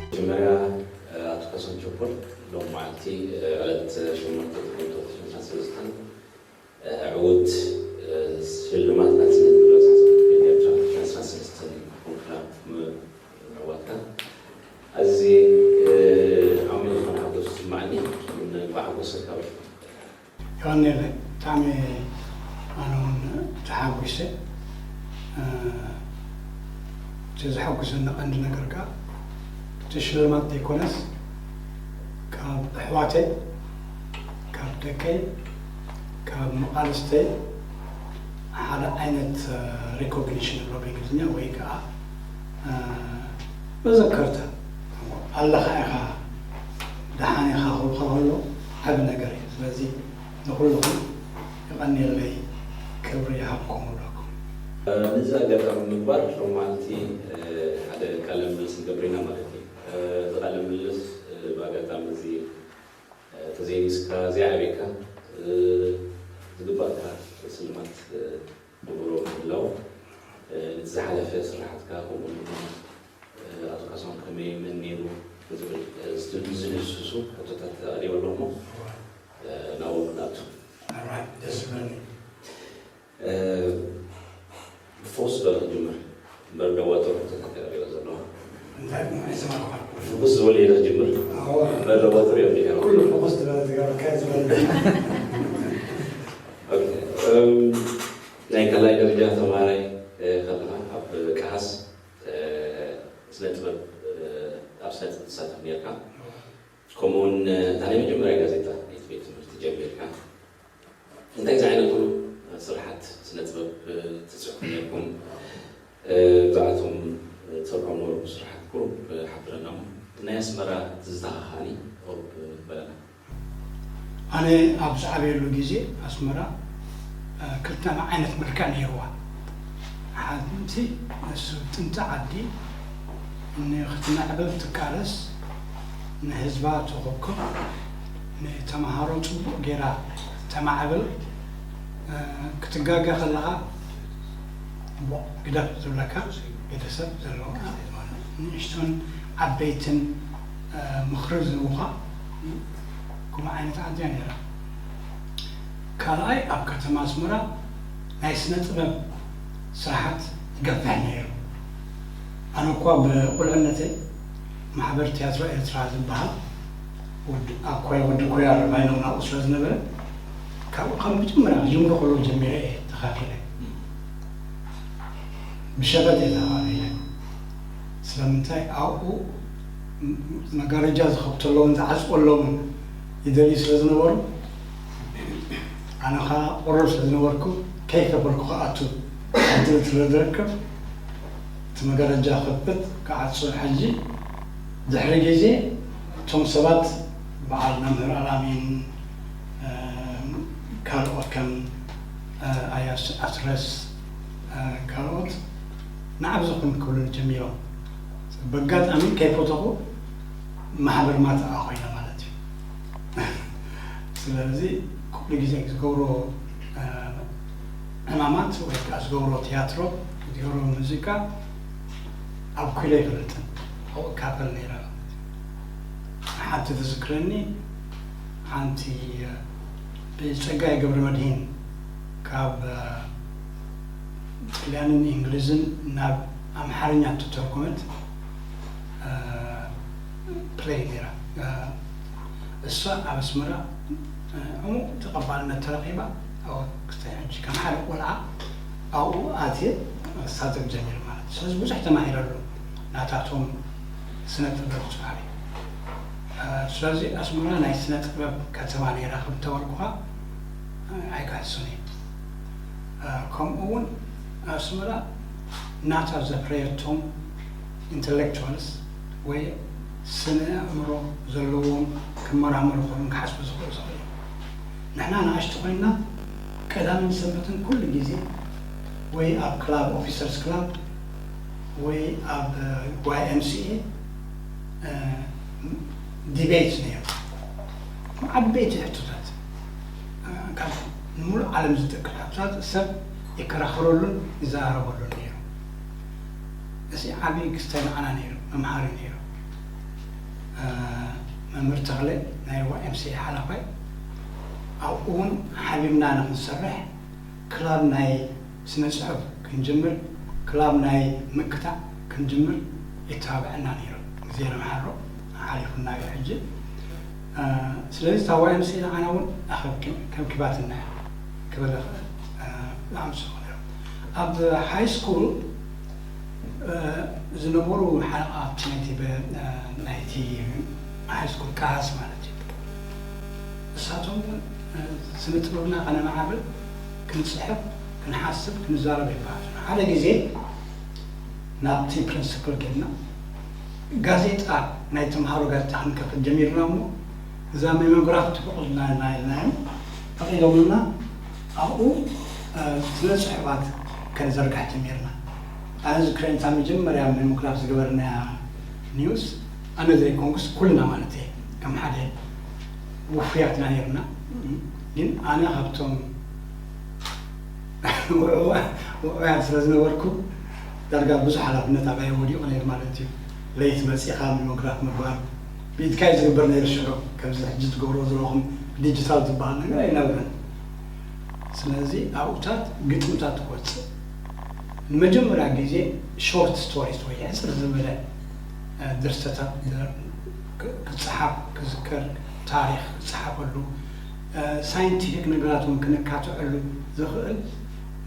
መጀመርያ ኣቶ ካሳሁን ቸኮል ሎም መዓልቲ ዕለት ሸሞንተ ጥቅምቲ ክልተ ሽሕን ሰለስተን ዕዉት ሽልማት ናይ ስነ ጥበብ ሳሕስበት ኤርትራ ዕስራን ሰለስተን ኮንክላ ምዕዋትካ ኣዝየ ዓሚቕ ዝኾነ ሓጎስ ዝስማዓኒ። እንኳዕ ሓጎሰካ በል። ዮሃንኤል፣ ብጣዕሚ ኣነ እውን ተሓጒሰ። እቲ ዘሐጉሰኒ ቀንዲ ነገር ከኣ እቲ ሽልማት ዘይኮነስ ካብ ኣሕዋተይ፣ ካብ ደቀይ፣ ካብ መቓልስተይ ሓደ ዓይነት ሪኮግኒሽን ንብሎ ብእንግሊዝኛ ወይ ከዓ መዘከርታ ኣለኻ ኢኻ፣ ደሓን ኢኻ ክብልካ ከሎ ዓቢ ነገር እዩ። ስለዚ ንኹልኹም የቐንየለይ፣ ክብሪ ይሃብኩም እብለኩም። ነዚ ኣጋጣሚ ምግባር ሎማዓንቲ ሓደ ቃለ ምልልስ ንገብር ኢና ማለት እዩ። እዚ ቃለ ምልልስ ብኣጋጣሚ እዚ ተዘይኒስካ ዘይዓብየካ ዝግባእካ ስልማት ንብሮ ምህላው እቲ ዝሓለፈ ስራሓትካ ከምኡ ድማ ኣቶ ካሳሁን ከመይ መን ነይሩ ዝብል ዝድህስሱ ሕቶታት ኣቕሪበ ኣለኹ። ናብኡ ክንኣቱ። ደስ ይብለኒ። ብፍኹስ ዝበለ ክጅምር እምበር ደዋጥሩ ተተቀሪበ ዘለዋ እንታይ ኣይሰማዕኳን። ፍኹስ ዝበለ ኢለ ክጅምር እምበር ደዋጥሩ እዮም ዲጋ። ኩሉ ፍኹስ ዝበለ ዝገበርካ ዝበለ። ናይ ካልኣይ ደረጃ ተማሃራይ ከለኻ ኣብ ቀሃስ ስነ ጥበብ ኣብ ስነ ጥበብ ትሳተፍ ነርካ። ከምኡውን እታ ናይ መጀመርያ ጋዜጣ ናይቲ ቤት ትምህርቲ ጀሚርካ እንታይ ዝዓይነቱ ስራሓት ስነ ጥበብ ትፅሕፉ ነርኩም? ብዛዕባቶም ትሰርሖም ነበርኩም ስራሓት ቁሩብ ሓብረና እሞ ናይ ኣስመራ ትዝታኻ ከዓኒ ቁሩብ በለና። ኣነ ኣብ ዝዓበየሉ ግዜ ኣስመራ ክልተ ዓይነት መልክዕ ነይርዋ። ሓንቲ ንሱ ጥንቲ ዓዲ ንክትምዕብል ትቃለስ፣ ንህዝባ ተኾክብ፣ ንተምሃሮ ጽቡቕ ጌራ ተማዕብል፣ ክትጋገ ከለኻ ግደፍ ዝብለካ ቤተሰብ ዘለዋ ንእሽቶን ዓበይትን ምኽሪ ዝህቡኻ ከምኡ ዓይነት ዓዲ እያ ነይራ። ካልኣይ ኣብ ከተማ ኣስመራ ናይ ስነ ጥበብ ስራሓት ይገፍሕ ነይሩ። ኣነ እኳ ብቑልዕነተይ ማሕበር ቲያትሮ ኤርትራ ዝበሃል ወዲ ኣኮይ ወዲ ኮያ ርባይኖም ናብኡ ስለ ዝነበረ ካብኡ ካብ መጀመርያ ክጅምሮ ከሎ ጀሚረ እየ ተኻፊለ። ብሸበጥ እየ ተኻፊለ። ስለምንታይ ኣብኡ መጋረጃ ዝኸፍተሎምን ዝዓፅወሎምን ይደልዩ ስለ ዝነበሩ ኣነ ኸዓ ቁሩብ ስለ ዝነበርኩ ከይከፈልኩ ክኣቱ ዕድል ስለ ዝረክብ እቲ መጋረጃ ክኸፍት ክዓጹ ሕጂ ድሕሪ ግዜ እቶም ሰባት በዓል መምህር ኣላሚን ካልኦት ከም ኣያስ ኣስረስ ካልኦት ንዓብ ዝኾን ክብሉ ጀሚሮም በጋጣሚ ከይፈተኹ ማሕበር ማተኣ ኮይነ ማለት እዩ። ስለዚ ኩሉ ግዜ ዝገብሮ ዕማማት ወይ ከዓ ዝገብሮ ትያትሮ ዝገብሮ ሙዚቃ ኣብ ኩለ ይፈልጥን ኣብኡ እካፈል ነይረ። ሓንቲ ትዝክረኒ ሓንቲ ብፀጋይ ገብረ መድሂን ካብ ጥልያንን እንግሊዝን ናብ ኣምሓርኛ እተተርጎመት ፕለይ ነይራ። እሳ ኣብ ኣስመራ ዕሙቕ ተቐባልነት ተረኺባ። ክስታይ ሕጂ ከም ሓደ ቆልዓ ኣብኡ ኣትየ ክሳተፍ ጀሚረ ማለት እዩ። ስለዚ ብዙሕ ተማሂረሉ ናታቶም ስነ ጥበብ ጻዕሪ። ስለዚ ኣስመራ ናይ ስነ ጥበብ ከተማ ነይራ ከም ተበልኩኻ ኣይክሕሱን እየ። ከምኡ እውን ኣስመራ ናታ ዘፍረየቶም ኢንተሌክቹዋልስ ወይ ስነ ኣእምሮ ዘለዎም ክመራመሩ ከውን ክሓስቡ ዝኽእሉ ሰው እዮም። ንሕና ንኣሽቱ ኮይንና ቀዳምን ሰንበትን ኩሉ ግዜ ወይ ኣብ ክላብ ኦፊሰርስ ክላብ ወይ ኣብ ዋይ ኤም ሲ ኤ ዲቤት ነይሩ። ዓበይቲ ሕቶታት ካብ ንሙሉእ ዓለም ዝጠቅዕ ሕቶታት ሰብ ይከራኸረሉን ይዘራረበሉን ነይሩ። እዚ ዓብዪ ክስታይ ንዓና ነይሩ፣ መምሃሪ ነይሩ። መምህር ተኽለ ናይ ዋይ ኤም ሲ ኤ ሓላፋይ ኣብኡ እውን ሓቢርና ንክንሰርሕ ክላብ ናይ ስነ ጽሑፍ ክንጅምር ክላብ ናይ ምክታዕ ክንጅምር ይተባብዐና ነይሩ። ግዜ ንምሓሮ ሓሊፉና እዩ ሕጂ። ስለዚ እታ ዋይ ኤም ሲ ኤ ንዓና እውን ኣኸብኪ- ከብኪባትና እያ ክብል እኽእል። ብጣዕሚ ጽቡቕ ነይሩ። ኣብ ሃይ ስኩል ዝነበሩ ሓለቓት ናይቲ ናይቲ ሃይ ስኩል ክላስ ማለት እዩ። ንሳቶም እውን ስነ ጥበብና ከነማዕብል ክንፅሕፍ ክንሓስብ ክንዛረብ ይበሃል። ሓደ ግዜ ናብቲ ፕሪንስፕል ጌድና ጋዜጣ ናይ ተምሃሮ ጋዜጣ ክንከፍት ጀሚርና እሞ እዛ ሜሞግራፍ ትፈቕዱልና ኢና ኢልናዮም። ፈቒዶምልና ኣብኡ ስነ ፅሑፋት ከንዘርጋሕ ጀሚርና። ኣነ ዝክረን እታ መጀመርያ ሜሞግራፍ ዝገበርናያ ኒውስ ኣነ ዘይኮንኩስ ኩልና ማለት እየ ከም ሓደ ውፉያትና ነርና። ግን ኣነ ካብቶም ውዑያት ስለ ዝነበርኩ ዳርጋ ብዙሕ ሓላፍነት ኣባይ ወዲቑ ነይሩ ማለት እዩ። ለይቲ መፂኻ ሜሞግራፍ ምግባር ብኢድካ እዩ ዝግበር ነይሩ። ሽዑ ከምዚ ሕጂ ትገብሮ ዘለኹም ዲጂታል ዝበሃል ነገር ኣይነበረን። ስለዚ ኣብኡታት ግጥምታት ትወፅእ ንመጀመርያ ግዜ ሾርት ስቶሪስ ወይ ሕፅር ዝበለ ድርሰታት ክፀሓፍ ክዝከር ታሪክ ክፀሓፈሉ ሳይንቲፊክ ነገራት እውን ክንካትዐሉ ዝኽእል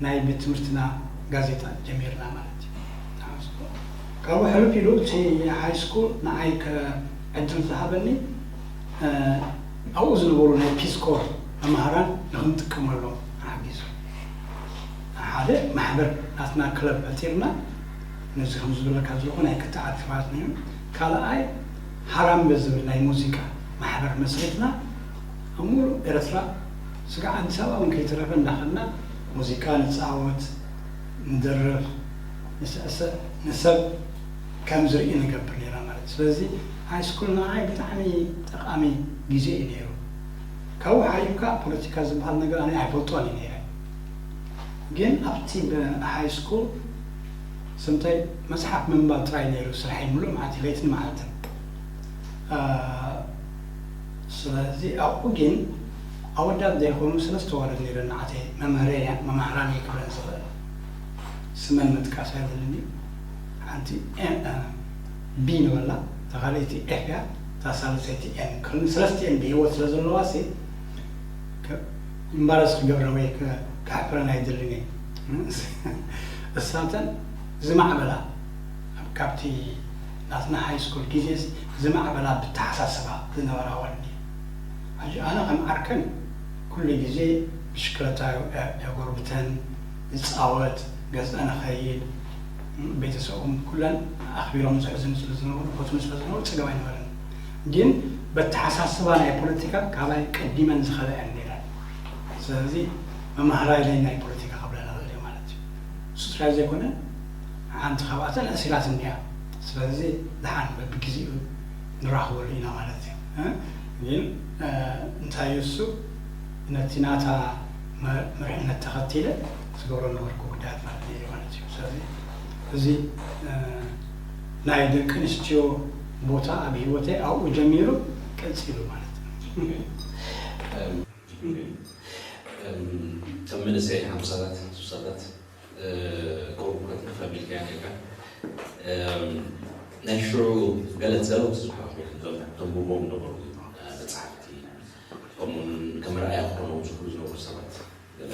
ናይ ቤት ትምህርትና ጋዜጣ ጀሚርና ማለት እዩ። ካብኡ ሕልፍ ኢሉ እቲ ሃይ ስኩል ንዓይ ዕድል ዝሃበኒ ኣብኡ ዝነበሩ ናይ ፒስ ኮር መማህራን ንክንጥቀመሎም ሓጊዙ። ሓደ ማሕበር ናትና ክለብ ፈጢርና ነዚ ከም ዝብለካ ዘለኹ ናይ ክልተ ዓዲ ሰባት ነይሩ። ካልኣይ ሃራምበ ዝብል ናይ ሙዚቃ ማሕበር መስሪትና ኣብ ሙሉእ ኤርትራ ስጋዕ ኣዲስ ኣበባ እውን ከይተረፈ እንዳኸድና ሙዚቃ ንፃወት ንደርፍ ንስዕስዕ ንሰብ ከም ዝርኢ ንገብር ነይራ ማለት እዩ። ስለዚ ሃይ ስኩል ንዓይ ብጣዕሚ ጠቃሚ ግዜ እዩ ነይሩ። ካብኡ ሓሊፍካ ፖለቲካ ዝበሃል ነገር ኣነ ኣይፈልጦን እዩ ነይረ። ግን ኣብቲ ሃይ ስኩል ስምታይ መፅሓፍ ምንባብ ጥራይ ነይሩ ስራሐይ ሙሉእ መዓልቲ ለይትን መዓልትን። ስለዚ ኣብኡ ግን ኣወዳት ዘይኮኑ ሰለስተ ዋርድ ነይረን ንዓተይ መምህረይ መማህራነይ ክብለን ዝኽእል ስመን ምጥቃስ ኣይደልን እዩ። ሓንቲ ቢ ንበላ እታ ካልኣይቲ ኤፍ እያ እታ ሳልሰይቲ ኤን ክን ሰለስቲኤን ብሂወት ስለ ዘለዋ ሲ እምባረስ ክገብረ ወይ ከሕፍረን ኣይደልን እየ። እሳተን ዝማዕበላ ካብቲ ናትና ሃይ ስኩል ግዜስ ዝማዕበላ ብተሓሳስባ ዝነበራ ኣዋልድ እየ። ሕጂ ኣነ ከም ዓርከን ኩሉ ግዜ ብሽክለታ የጎርብተን ንፃወት ገዝአ ንኸይድ ቤተሰቦም ኩለን ኣኽቢሮም ዝሕዝን ስለ ዝነበሩ ፈትኑ ስለ ዝነበሩ ፀገም ኣይነበረን። ግን በተሓሳስባ ናይ ፖለቲካ ካባይ ቀዲመን ዝኸለአን ነይረን። ስለዚ መማህራይ ናይ ፖለቲካ ክብለን እኽእል እየ ማለት እዩ። እሱ ጥራይ ዘይኮነ ሓንቲ ካብኣተን ኣሲራትኒ እያ። ስለዚ ደሓን በብግዜኡ ንራኽበሉ ኢና ማለት እዩ። ግን እንታይ እዩ እሱ ነቲ ናታ መሪሕነት ተኸቲለ ዝገብሮ ነበርኩ ጉዳያት ማለት እዩ ማለት እዩ። ስለዚ እዚ ናይ ደቂ ኣንስትዮ ቦታ ኣብ ሂወተይ ኣብኡ ጀሚሩ ቀፂሉ ማለት እዩ። ከም መንእሰይ ሓምሳታት ስሳታት ከምኡ ክትንክፍ ኣቢልካያ ነርካ። ናይ ሽዑ ገለ ጸለውቲ ዝበሃሉ እዞም ተንብቦም ነበሩ መጻሕፍቲ ከምኡውን ከም ርኣያ ክኾኑ ዝኽእሉ ዝነበሩ ሰባት ገለ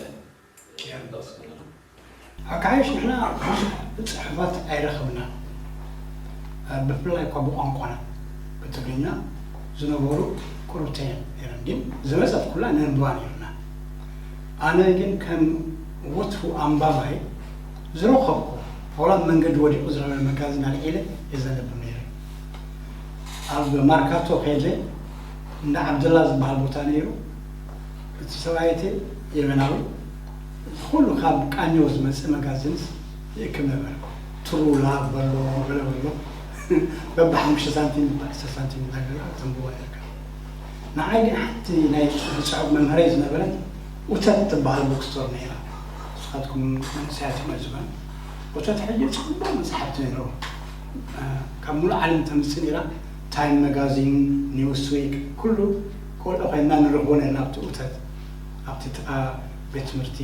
ክጠቕስ ከለና። ኣካይሽ ንሕና ብዙሕ ጽሑፋት ኣይረኸብናን። ብፍላይ እኳ ብቋንቋና ብትግርኛ ዝነበሩ ቅሩብተይ ነይረን፣ ግን ዝመጸት ኩላ ነንብባ ነይርና። ኣነ ግን ከም ወትሩ ኣንባባይ ዝረኸብኩ፣ ዋላ ኣብ መንገዲ ወዲቑ ዝረኸበ መጋዚን ኣልዒለ እየ ዘንብብ ነይረ። ኣብ ማርካቶ ከይደ፣ እንዳ ዓብደላ ዝበሃል ቦታ ነይሩ። እቲ ሰብኣይ እቲ የመናዊ፣ ኩሉ ካብ ቃኘው ዝመጽእ መጋዚንስ ይእክብ ነበር። ትሩላ በሎ፣ ገለ በሎ፣ በብሓሙሽተ ሳንቲም፣ በብዓሰርተ ሳንቲም እናገዛ ተንብቦ ነርካ። ንዓይ ግን ሓንቲ ናይ ጽሑፍ መምህረይ ዝነበረት ኡተት ትበሃል ቡክስቶር ነይራ። ንስኻትኩም መንእሰያት ኢኹም ዝባን። ኡተት ሕጂ ጽቡቕ መጽሓፍቲ ነይሩ። ካብ ሙሉእ ዓለም ተምጽእ ነይራ። ታይም መጋዚን፣ ኒውስዊክ፣ ኩሉ ቆልዑ ኮይንና ንረኽቦ ነርና ኣብቲ ኡተት፣ ኣብቲ ጥቓ ቤት ትምህርቲ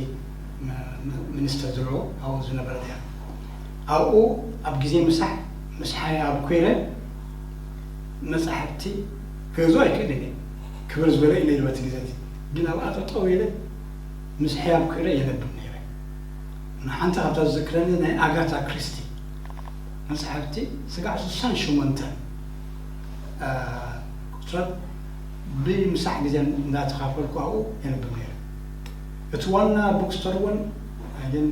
ም-፣ ም-፣ ሚኒስተር ዘለዎ ኣብኡ ዝነበረ ነይሩ። ኣብኡ ኣብ ግዜ ምሳሕ፣ ምሳሐይ ኣብኲረ መጻሕፍቲ ክገዝኦ ኣይክእልን እየ። ክብር ዝበለ እዩ ነይሩ በቲ ግዜ እቲ። ግን ኣብኣ ጠጠው ኢለ ምሳሐይ ኣብኲረ የነብብ ነይረ። ንሓንቲ ካብታ ዝዝክረኒ ናይ ኣጋታ ክሪስቲ መጻሕፍቲ ስጋዕ ስሳን ሸሞንተን፣ እ፣ ቁጽረት ብምሳሕ ግዜ እንዳተኻፈልኩ ኣብኡ የንብብ ነይረ። እቲ ዋና ቡክስቶር እውን ግን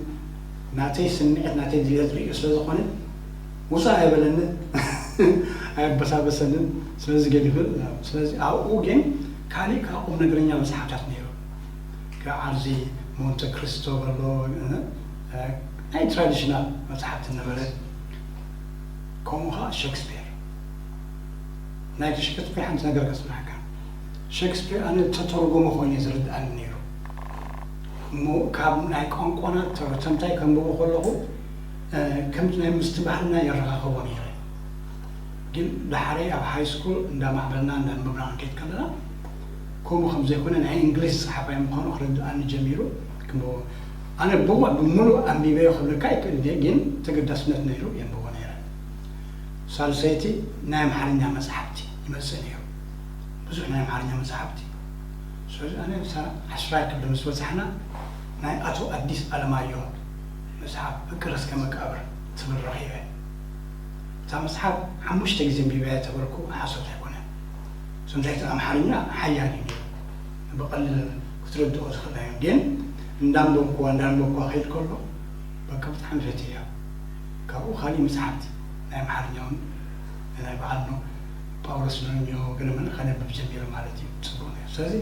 ናተይ ስምዒት፣ ናተይ ድልየት ርእዩ ስለ ዝኾነ ውፃእ ኣይበለንን፣ ኣየበሳበሰንን። ስለዚ ገዲፉ፣ ስለዚ ኣብኡ ግን ካሊእ ካብ ቁም ነገረኛ መጽሓፍታት ነይሩ። ካብ ዓርዚ ሞንተ ክሪስቶ ከሎ፣ እ፣ ናይ ትራዲሽናል መጽሓፍቲ ነበረ። ከምኡ ኸዓ ሸክስፒር። ናይ ሸክስፒር ሓንቲ ነገር ከስምዓካ። ሸክስፒር ኣነ ተተርጎመ ኮይኑ እዩ ዝርድኣኒ ነይሩ። እሞ ካብ ናይ ቋንቋና ተረተምታይ ከንብቦ ከለኹ፣ እ፣ ከምቲ ናይ ምስቲ ባህልና የረኻኽቦ ነይረ። ግን ዳሕረይ ኣብ ሃይ ስኩል እንዳማዕበልና እንዳንበብና ክንከይድ ከለና፣ ከምኡ ከም ዘይኮነ ናይ እንግሊዝ ጸሓፋይ ምዃኑ ክርድኣኒ ጀሚሩ። ክንብቦ፣ ኣነ ብዋ-፣ ብምሉእ ኣንቢበዮ ክብለካ ኣይክእልን እየ፣ ግን ተገዳስነት ነይሩ የንብቦ ነይረ። ሳልሰይቲ ናይ ኣምሓርኛ መጽሓፍቲ ይመጽእ ነይሩ። ብዙሕ ናይ ኣምሓርኛ መጽሓፍቲ። ስለዚ ኣነ ምሳና ዓስራይ ክፍሊ ምስ በጻሕና ናይ ኣቶ ኣዲስ ኣለማየሁ መጽሓፍ ፍቅር እስከ መቃብር ትብል ረኺበ። እታ መጽሓፍ ሓሙሽተ ግዜ ኣንቢበያ ተበልኩ ሓሶት ኣይኮነን። እዞም ዛይት ኣምሓርኛ ሓያል እዩ ነይሩ። ብቐሊል ክትርድኦ ዝኽእል እዩ። ግን እንዳንበብኩዋ፣ እንዳንበብኩዋ ከይድ ከሎ በቃ ብጣዕሚ ፈትያ። ካብኡ ካሊእ መጽሓፍቲ ናይ ኣምሓርኛ እውን ናይ በዓል ኖ-፣ ጳውሎስ ኖኞ ገለ መለ ከነብብ ጀሚረ ማለት እዩ። ጽቡቕ ነይሩ። ስለዚ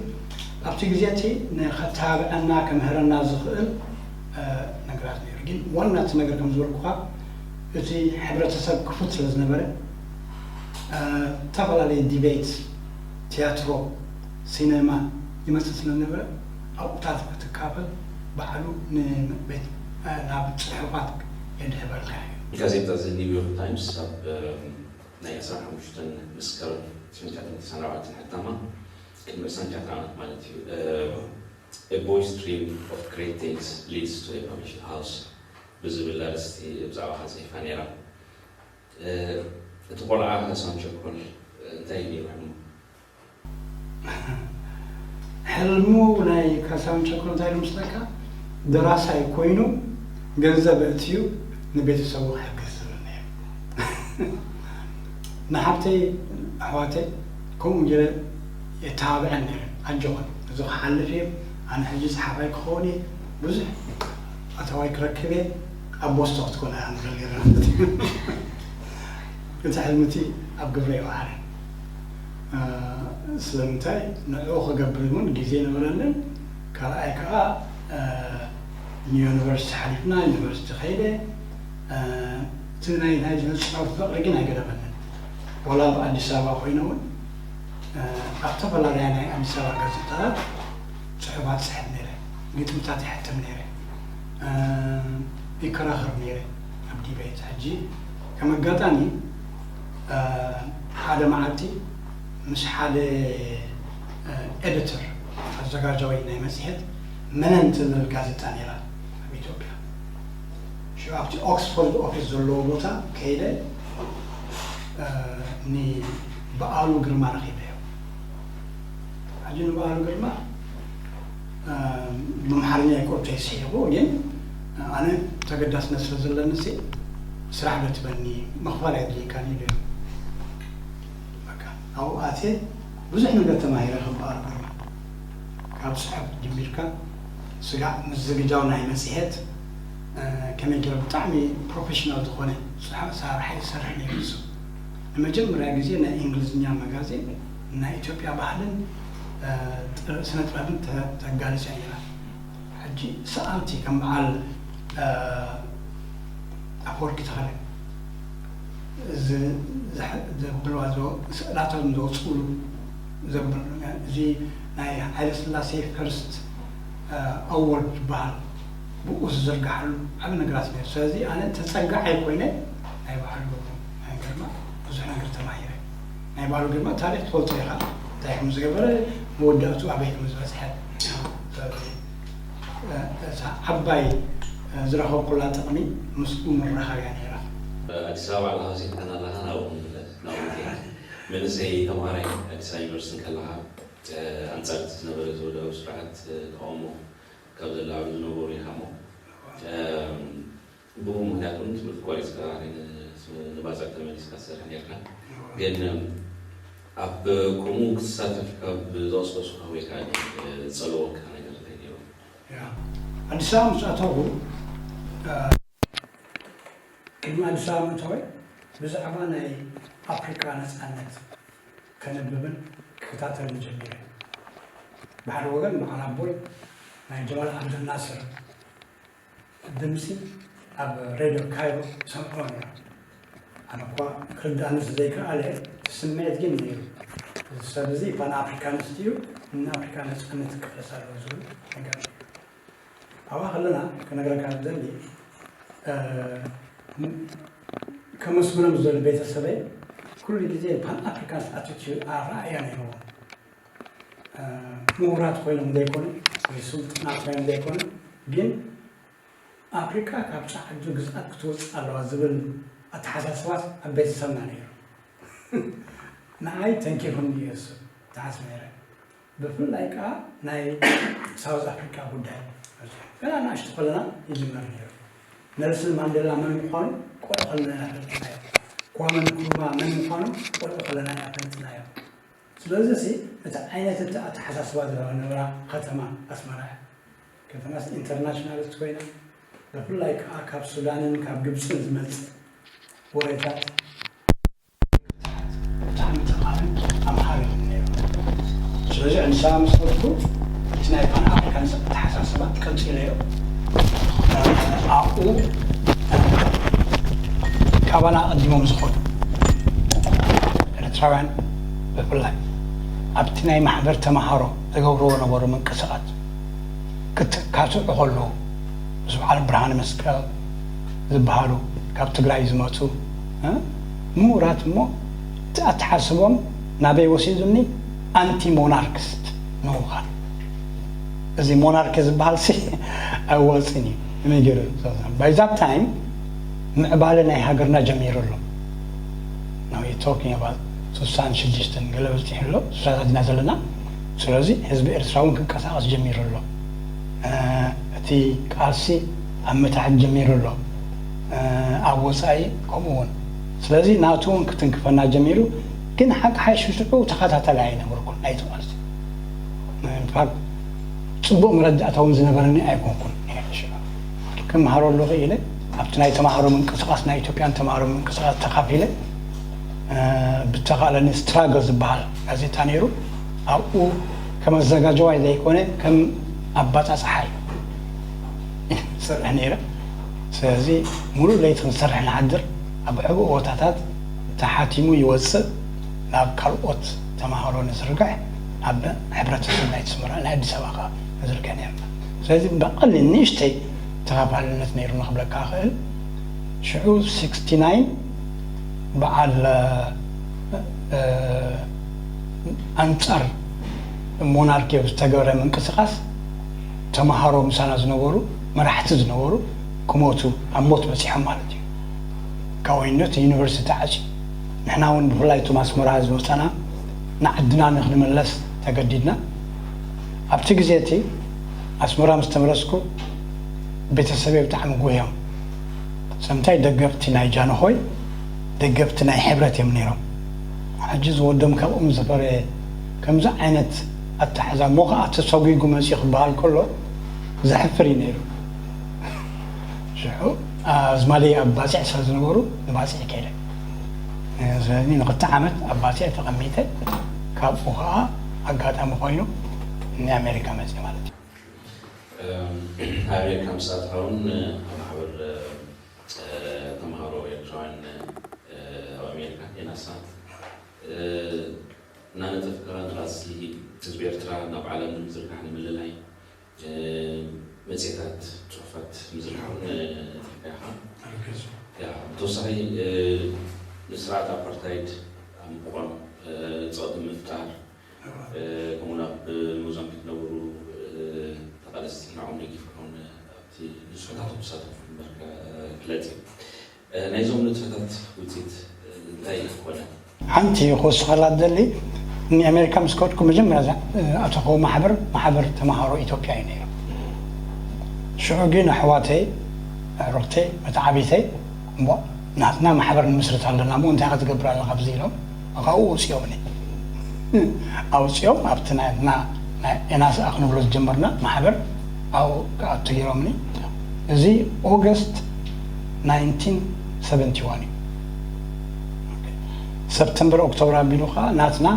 ኣብቲ ግዜ እቲ ንኸተባብዐና ከምህረና ዝኽእል፣ እ፣ ነገራት ነይሩ። ግን ዋና እቲ ነገር ከም ዝበልኩኻ እቲ ሕብረተሰብ ክፉት ስለ ዝነበረ፣ እ፣ ዝተፈላለዩ ዲቤት፣ ቲያትሮ፣ ሲነማ ይመጽእ ስለ ዝነበረ ኣብኡታት ክትካፈል ባዕሉ ንቤት፣ እ፣ ናብ ጽሑፋት የድህበልካ እዩ። ጋዜጣ እዚ ኒውዮርክ ታይምስ ኣብ፣ እ፣ ናይ ዕስራን ሓሙሽተን መስከረም ትሽዓተ ሚእትን ተስዓን ኣርባዕተን ሕታማ፣ ቅድሚ ዕስራን ትሽዓተን ዓመት ማለት እዩ፣ እ፣ A Boy's Dream of Great Things Leads to a Publishing House ብዝብል ኣርእስቲ ብዛዕባኻ ጽሒፋ ነይራ። እ፣ እቲ ቆልዓ ካሳሁን ቸኮል እንታይ እዩ ነይሩ ሕልሙ? ሕልሙ ናይ ካሳሁን ቸኮል እንታይ እዩ መስለካ? ደራሳይ ኮይኑ ገንዘብ እትዩ ንቤተሰቡ ክሕግዝ ዝብል ነይሩ። ንሓብተይ ኣሕዋተይ ከምኡ ገይረ የተባብዐን ነይረ። ኣጆኹን፣ እዚ ክሓልፍ እዩ፣ ኣነ ሕጂ ጸሓፋይ ክኸውን እየ፣ ብዙሕ ኣታዋይ ክረክብ እየ፣ ኣብ ቦስቶ ክትኮን እያ ንብል ነይረ ማለት እዩ። እቲ ሕልሚ እቲ ኣብ ግብሪ ኣይወዓለን። እ፣ ስለምንታይ ንዕኡ ክገብር እውን ግዜ ነበረንን፣ ካልኣይ ከዓ፣ እ፣ ንዩኒቨርሲቲ ሓሊፍና፣ ዩኒቨርሲቲ ከይደ፣ እ፣ እቲ ናይ፣ ናይ ስነ-ጽሑፍ ፍቕሪ ግን ኣይገደበንን። ዋላ ኣብ ኣዲስ ኣበባ ኮይነ እውን፣ እ፣ ኣብ ዝተፈላለያ ናይ ኣዲስ ኣበባ ጋዜጣታት ጽሑፋት ጽሕፍ ነይረ፣ ግጥምታት ይሕትም ነይረ፣ እ፣ ይከራኸር ነይረ ኣብ ዲቤት። ሕጂ ከም ኣጋጣሚ፣ እ፣ ሓደ መዓልቲ ምስ ሓደ፣ እ፣ ኤዲተር፣ ኣዘጋጃዊ ናይ መጽሔት መነን ትብል ጋዜጣ ነይራ ኣብ ኢትዮጵያ። ሽዑ ኣብቲ ኦክስፎርድ ኦፊስ ዘለዎ ቦታ ከይደ፣ እ፣ ንበዓሉ ግርማ ረኺበዮ። ሕጂ ንበዓሉ ግርማ፣ እ፣ ብኣምሓርኛ ይቆርቶ ይስሒቑ፣ ግን ኣነ ተገዳስነት ስለ ዘለኒ ሲ ስራሕ ዶ ትበኒ ምኽፋል ኣየድልየካን እዩ ኢሉ። በቃ ኣብኡ ኣትየ ብዙሕ ነገር ተማሂረ። ከም በዓል ግርማ ካብ ጽሑፍ ጀሚርካ ስጋዕ ምዝግጃው ናይ መጽሔት ከመይ ገይሩ ብጣዕሚ ፕሮፌሽናል ዝኾነ ስራሕ ሰራሒ ይሰርሕ ነይሩ ንሱ። ንመጀመርያ ግዜ ናይ እንግሊዝኛ መጋዚን ናይ ኢትዮጵያ ባህልን ስነ ጥበብን ተጋልጽ እያ ነይራ። ሕጂ ሰኣልቲ ከም በዓል ኣፈወርቂ ተኸለ ዘብልዋ ስእላቶም ዘውፅእሉ ዘብሉ እዚ ናይ ሃይለስላሴ ፈርስት ኣወርድ ዝበሃል ብኡ ዝዝርግሓሉ ዓብ ነገራት ነይሩ። ስለዚ ኣነ ተፀጋዓይ ኮይነ ናይ ባዕሉ ግርማ ብዙሕ ነገር ተማሂረ። ናይ ባዕሉ ግርማ ታሪክ ትፈልጦ ኢኻ፣ እንታይ ከም ዝገበረ፣ መወዳእቱ ኣበይ ከም ዝበፅሐ። እዛ ዓባይ ዝረኸብኩላ ጥቕሚ ምስኡ ምርኻብ እያ ነይራ። ኣዲስ ኣበባ ባዕልኻ ወሲድካና ኣለኻ ናብኡ ንመለስ ናብኡ ንከይድ። መንእሰይ ተምሃራይ ኣዲስ ኣበባ ዩኒቨርሲቲ ከለኻ ኣንጻር እቲ ዝነበረ ዘውዳዊ ስርዓት ተቃውሞ ካብ ዘላዕሉ ዝነበሩ ኢኻ እሞ ብኡ ምክንያት እውን ትምህርቲ ቋሪፅካ ንባፅዕ ተመሊስካ ትሰርሕ ነርካ። ግን ኣብ ከምኡ ክትሳተፍ ካብ ዘቐስቀሱካ ወይ ከዓ ዝፀለወካ ነገር እንታይ ነይሩ? ኣዲስ ኣበባ ምስ ኣተኹ ቅድሚ ኣዲስ ኣበባ ምእታወይ ብዛዕባ ናይ ኣፍሪካ ነፃነት ከንብብን ክከታተልን ጀሚረ። ብሓደ ወገን በዓል ኣቦይ ናይ ጀማል ዓብደልናስር ድምፂ ኣብ ሬድዮ ካይሮ ሰምዖ ነይረ። ኣነ እኳ ክርዳእኒ ዘይከኣለ እቲ ስምዒት ግን ነይሩ። እዚ ሰብ እዚ ፓን ኣፍሪካኒስት እዩ፣ ንኣፍሪካ ነፃነት ክቃለስ ኣለዎ ዝብል ነገር ነይሩ። ኣብኣ ከለና ክነግረካ ዝደሊ ከመስግኖም ዝደሊ ቤተሰበይ ኩሉ ግዜ ፓን ኣፍሪካንስ ኣቲቲዩድ ኣረኣእያ ነይርዎም። ምሁራት ኮይኖም ዘይኮኑ ወይ ስልጡናት ኮይኖም ዘይኮኑ ግን ኣፍሪካ ካብ ፃዕዱ ግዝኣት ክትወፅእ ኣለዋ ዝብል ኣተሓሳስባት ኣብ ቤተሰብና ነይሩ። ንዓይ ተንኪፉኒ እዩ እሱ ተሓስ ነይረ። ብፍላይ ከዓ ናይ ሳውዝ ኣፍሪካ ጉዳይ ገና ንኣሽቱ ከለና ይጅመር ነይሩ። ነልስን ማንዴላ መን ምዃኑ ቆልዑ ከለና ኢና ፈሊጥናዮ። ኳመ ንክሩማ መን ምዃኑ ቆልዑ ከለና ኢና ፈሊጥናዮ። ስለዚ ሲ እቲ ዓይነት እቲ ኣተሓሳስባ ዝነበራ ከተማ ኣስመራ እያ። ከተማ ኢንተርናሽናሊስት ኮይና ብፍላይ ከዓ ካብ ሱዳንን ካብ ግብፅን ዝመፅእ ወሬታት ብጣዕሚ ጠቓምን ኣምሃርን እዩ ነይሩ። ስለዚ ኣዲስ ኣበባ ምስ ከድኩ እቲ ናይ ፓን ኣፍሪካን ኣተሓሳስባ ቀፂለዮ። ኣብኡ ካባና ኣቐዲሞም ዝኾኑ ኤርትራውያን ብፍላይ ኣብቲ ናይ ማሕበር ተምሃሮ ዝገብርዎ ነበሩ ምንቅስቓስ ክትካትዑ ከለዉ ምስ በዓል ብርሃነ መስቀል ዝበሃሉ ካብ ትግራይ ዝመፁ ምሁራት እሞ እቲ ኣተሓስቦም ናበይ ወሲዱኒ ኣንቲ ሞናርክስት ንምዃን እዚ ሞናርኪ ዝበሃል ሲ ኣዋፅን እዩ ከመይ ገይሩ ባይ ዛት ታይም ምዕባለ ናይ ሃገርና ጀሚሩ ኣሎ። Now you're talking about ስሳን ሽዱሽተን ገለ በፂሑ ኣሎ ስሳታት ኢና ዘለና። ስለዚ ህዝቢ ኤርትራ እውን ክንቀሳቐስ ጀሚሩ ኣሎ። እቲ ቃልሲ ኣብ ምትሓት ጀሚሩ ኣሎ ኣብ ወፃኢ ከምኡ እውን። ስለዚ ናቱ እውን ክትንክፈና ጀሚሩ። ግን ሓቂ ሓይሹ ሽዑ ተኸታታሊ ኣይነበርኩን ናይቲ ቃልሲ። ኢንፋክት ፅቡቕ መረዳእታ እውን ዝነበረኒ ኣይኮንኩን። ክምሃረሉ ክኢለ ኣብቲ ናይ ተምሃሮ ምንቅስቃስ ናይ ኢትዮጵያን ተምሃሮ ምንቅስቃስ ተኻፊለ ብተኻእለኒ ስትራገል ዝበሃል ጋዜጣ ነይሩ። ኣብኡ ከም ኣዘጋጀዋይ ዘይኮነ ከም ኣባፃፅሓይ ዝሰርሕ ነይረ። ስለዚ ሙሉእ ለይቲ ክንሰርሕ ንሓድር ኣብ ሕቡእ ቦታታት ተሓቲሙ ይወፅእ ናብ ካልኦት ተምሃሮ ንዝርግሕ ናብ ሕብረተሰብ ናይ ኣስመራ ናይ ኣዲስ ኣበባ ከዓ ንዝርግሕ ነርና። ስለዚ ብቐሊል ንእሽተይ ተኻፋልነት ነይሩ ንክብለካ እኽእል። ሽዑ ስክስቲ ናይን በዓል ኣንፃር ሞናርኪ ዝተገበረ ምንቅስቃስ ተምሃሮ ምሳና ዝነበሩ መራሕቲ ዝነበሩ ክሞቱ ኣብ ሞት በፂሖም ማለት እዩ። ካብ ወይነት ዩኒቨርሲቲ ተዓፅዩ ንሕና እውን ብፍላይ እቶም ኣስመራ ዝመፀና ንዓድና ንክንመለስ ተገዲድና። ኣብቲ ግዜ እቲ ኣስመራ ምስ ተመለስኩ ቤተሰበይ ብጣዕሚ ጎዮም። ሰምታይ ደገፍቲ ናይ ጃንሆይ፣ ደገፍቲ ናይ ሕብረት እዮም ነይሮም። ሕጂ ዝወዶም ካብኦም ዝፈረየ ከምዚ ዓይነት ኣተሓዛ እሞ ኸዓ ተሰጒጉ መፂኡ ክበሃል ከሎ ዘሕፍር እዩ ነይሩ። ሽዑ ኣዝማደይ ኣብ ባፅዕ ስለ ዝነበሩ ንባፅዕ ከይደ። ስለዚ ንክልተ ዓመት ኣብ ባፅዕ ተቐሚጠ፣ ካብኡ ኸዓ ኣጋጣሚ ኮይኑ ንኣሜሪካ መፅእ ማለት እዩ። ኣብ ኣሜሪካ ምስ ኣትኻ እውን ኣብ ማሕበር ተምሃሮ ኤርትራውያን ኣብ ኣሜሪካ ኤናሳ እናነጠፍካ ንቃልሲ ህዝቢ ኤርትራ ናብ ዓለም ንምዝርጋሕ ንምልላይ መፅሄታት፣ ፅሑፋት ምዝርጋሕ እውን ነጢፍካ ኢኻ። ብተወሳኺ ንስርዓት ኣፓርታይድ ኣብ ምቋም ፀቕጢ ምፍጣር፣ ከምኡውን ኣብ ሞዛምቢክ ዝነብሩ ተቓለስቲ ንዕኦም ደጊፍካ እውን ኣብቲ ንጥፈታት ትሳተፉ ምንባርካ ክፍለጥ እዩ። ናይዞም ንጥፈታት ውፅኢት እንታይ ኮነ? ሓንቲ ክወስኸላ ዝደሊ፣ ንኣሜሪካ ምስ ከድኩ መጀመርያ ዝኣተኹዎ ማሕበር ማሕበር ተምሃሮ ኢትዮጵያ እዩ ነይሩ። ሽዑ ግን ኣሕዋተይ፣ ኣዕሩኽተይ፣ መተዓብይተይ እሞ ናትና ማሕበር ንምስርት ኣለና እሞ እንታይ ክትገብር ኣለኻ ብዚ ኢሎም ካብኡ ውፅኦምኒ። ኣውፅኦም ኣብቲ ናይ ናይ ኤናስኣ ክንብሎ ዝጀመርና ማሕበር ኣብኡ ክኣቱ ገይሮምኒ። እዚ ኦገስት ናይንቲን ሰቨንቲ ዋን እዩ። ሰፕተምበር ኦክቶበር ኣቢሉ ከዓ ናትና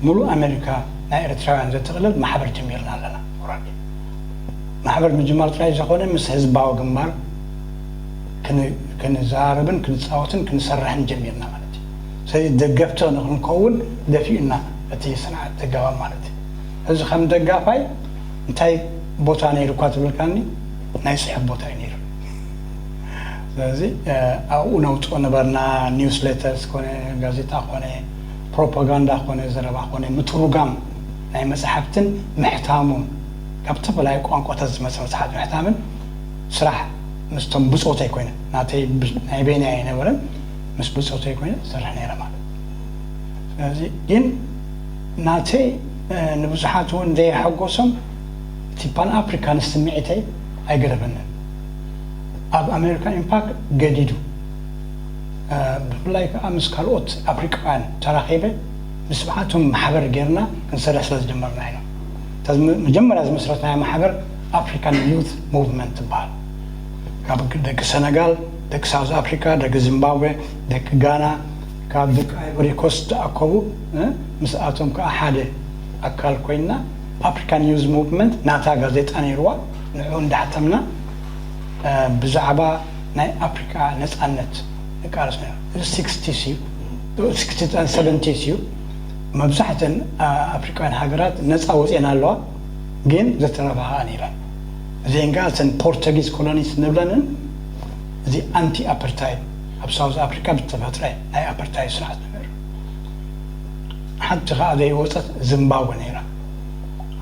ሙሉእ ኣሜሪካ ናይ ኤርትራውያን ዘጠቕልል ማሕበር ጀሚርና ኣለና። ማሕበር ምጅማር ጥራይ ዝኾነ ምስ ህዝባዊ ግንባር ክንዘራረብን ክንፃወትን ክንሰርሕን ጀሚርና ማለት እዩ። ስለዚ ደገፍቲ ንክንከውን ደፊኡና እቲ ስርዓት ደጋፋ ማለት እዩ። እዚ ከም ደጋፋይ እንታይ ቦታ ነይሩ እኳ ትብልካኒ ናይ ፅሑፍ ቦታ እዩ ነይሩ። ስለዚ ኣብኡ ነውፅኦ ነበርና። ኒውስሌተርስ ኮነ ጋዜጣ ኮነ ፕሮፓጋንዳ ኮነ ዘረባ ኮነ ምትሩጋም ናይ መፅሓፍትን ምሕታሙን ካብ ዝተፈላለዩ ቋንቋታት ዝመፀ መፅሓፍ ምሕታምን ስራሕ ምስቶም ብፆተይ ኮይነ ናተይ ናይ በይነይ ኣይነበረን ምስ ብፆተይ ኮይነ ዝሰርሕ ነይረ ማለት። ስለዚ ግን ናተይ ንብዙሓት እውን ዘየሐጎሶም እቲ ፓን ኣፍሪካን ስምዒተይ ኣይገደፈንን። ኣብ ኣሜሪካ ኢምፓክት ገዲዱ ብፍላይ ከዓ ምስ ካልኦት ኣፍሪቃውያን ተራኺበ ምስብሓቶም ማሕበር ጌርና ክንሰርሕ ስለ ዝጀመርና ኢና። መጀመርያ ዝመስረትናዮ ማሕበር ኣፍሪካን ዩት ሙቭመንት ትበሃል። ካብ ደቂ ሰነጋል፣ ደቂ ሳውዝ ኣፍሪካ፣ ደቂ ዚምባብዌ፣ ደቂ ጋና፣ ካብ ደቂ ኣይቮሪ ኮስት ዝኣከቡ ምስኣቶም ከዓ ሓደ ኣካል ኮይንና ኣፍሪካን ዩዝ ሙቭመንት ናታ ጋዜጣ ነይርዋ። ንዕኡ እንዳሕተምና ብዛዕባ ናይ ኣፍሪካ ነፃነት ንቃለስ ነርና። እዚ ሲክስቲስ እዩ፣ ሰቨንቲስ እዩ። መብዛሕተን ኣፍሪካውያን ሃገራት ነፃ ወፅኤን ኣለዋ፣ ግን ዘተረፋ ከዓ ነይረን። እዚአን ከዓ እተን ፖርቱጊዝ ኮሎኒስ ንብለንን እዚ ኣንቲ ኣፐርታይድ ኣብ ሳውዝ ኣፍሪካ ዝተፈጥረ ናይ ኣፐርታይድ ስርዓት ነበር። ሓንቲ ከዓ ዘይወፀት ዚምባብወ ነይራ።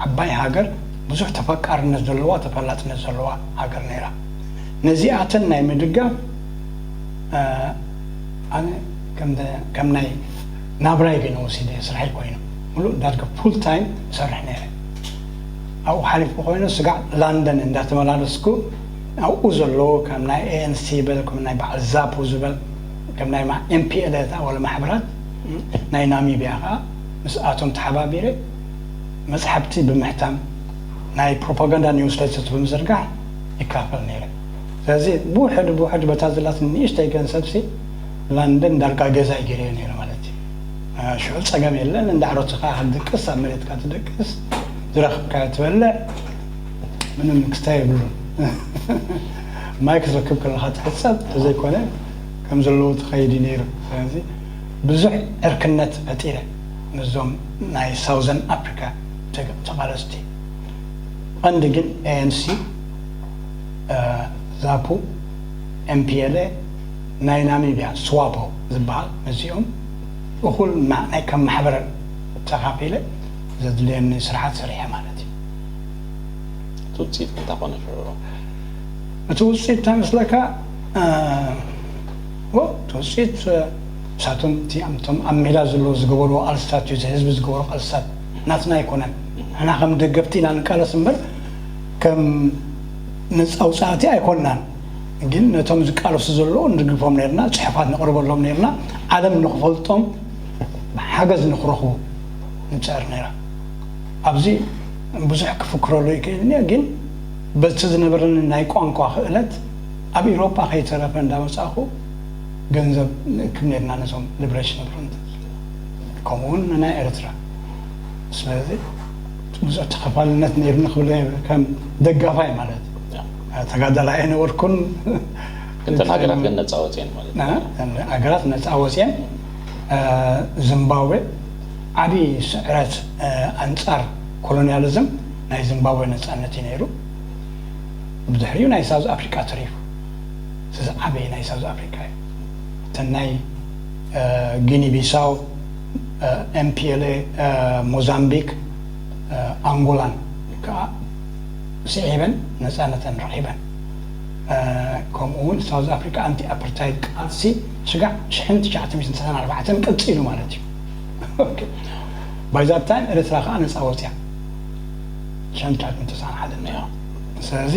ዓባይ ሃገር ብዙሕ ተፈቃርነት ዘለዋ ተፈላጥነት ዘለዋ ሃገር ነይራ። ነዚኣተን ናይ ምድጋፍ ኣነ ከም ናይ ናብራይ ግን ወሲደ ስራሐይ ኮይኑ ሙሉእ ዳርጋ ፉል ታይም እሰርሕ ነይረ። ኣብኡ ሓሊፉ ኮይኑ ስጋዕ ላንደን እንዳተመላለስኩ ኣብኡ ዘለዉ ከም ናይ ኤኤንሲ በል ከም ናይ በዓል ዛፑ ዝበል ከም ናይ ኤምፒኤልኤ ዝኣወለ ማሕበራት ናይ ናሚብያ ከዓ ምስኣቶም ተሓባቢረ መፅሓፍቲ ብምሕታም ናይ ፕሮፓጋንዳ ኒውስሌተርስ ብምዝርጋሕ ይካፈል ነይረ። ስለዚ ብውሕድ ብውሕድ በታ ዘላትኒ ንእሽተይ ገንዘብሲ ላንደን ዳርጋ ገዛይ ገይረዮ ነይረ ማለት እዩ። ሽዑ ፀገም የለን፣ እንዳዕሮትኻ ክትድቅስ ኣብ መሬትካ ትደቅስ፣ ዝረኽብካዮ ትበልዕ፣ ምንም ክስታይ የብሉን። ማይ ክትረክብ ከለኻ ትሕፀብ ተዘይኮነ ከም ዘለዎ ትኸይድ እዩ ነይሩ። ስለዚ ብዙሕ ዕርክነት ፈጢረ ምስዞም ናይ ሳውዘን ኣፍሪካ ተቃለስቲ። ቀንዲ ግን ኤኤንሲ፣ ዛፑ፣ ኤምፒኤልኤ፣ ናይ ናሚብያ ስዋፖ ዝበሃል ምስዚኦም እኹል ናይ ከም ማሕበር ተኻፊለ ዘድልየኒ ስራሓት ሰሪሐ ማለት እዩ። እቲ ውፅኢት እንታይ ኮነ ሽዑ? እቲ ውፅኢት እንታይ መስለካ? እቲ ውፅኢት ንሳቶም እቲኣምቶም ኣብ ሜዳ ዘለዉ ዝገበርዎ ቃልስታት እዩ፣ ህዝቢ ዝገበሮ ቃልስታት ናትና ኣይኮነን። ንሕና ከም ደገፍቲ ኢና ንቃለስ እምበር ከም ነፃ ኣውፃእቲ ኣይኮናን፣ ግን ነቶም ዝቃለሱ ዘለዉ ንድግፎም ነርና፣ ፅሑፋት ነቕርበሎም ነርና፣ ዓለም ንክፈልጦም ሓገዝ ንክረኽቡ ንፅዕር ነራ። ኣብዚ ብዙሕ ክፍክረሉ ይክእል እየ፣ ግን በቲ ዝነበረኒ ናይ ቋንቋ ክእለት ኣብ ኢሮጳ ከይተረፈ እንዳመፃእኹ ገንዘብ ንእክብ ነርና ነቶም ሊብሬሽን ፍሮንት፣ ከምኡ እውን ንናይ ኤርትራ። ስለዚ ብዙሕ ተኸፋልነት ነይሩኒ ክብል ከም ደጋፋይ ማለት ተጋዳላይ ኣይነበርኩን። እተን ሃገራት ግን ነፃ ወፅየን ማለት እዩ። ሃገራት ነፃ ወፅየን። ዚምባብዌ ዓብዪ ስዕረት ኣንፃር ኮሎኒያሊዝም ናይ ዚምባብዌ ነፃነት እዩ ነይሩ። ብድሕሪኡ ናይ ሳውዝ ኣፍሪቃ ተሪፉ። እዚ ዓበየ ናይ ሳውዝ ኣፍሪቃ እዩ። እተን ናይ ጊኒ ቢሳው፣ ኤምፒኤልኤ፣ ሞዛምቢክ፣ ኣንጎላን ከዓ ስዒበን ነፃነተን ረኺበን። ከምኡ እውን ሳውዝ ኣፍሪካ ኣንቲ ኣፓርታይድ ቃልሲ ስጋዕ ሽሕን ትሽዓተ ሚእትን ተስዓን ኣርባዕተን ቀፂሉ ማለት እዩ። ባይ ዛት ታይም ኤርትራ ከዓ ነፃ ወፅያ። ሸንታት ምትሳን ሓደ ነዮ። ስለዚ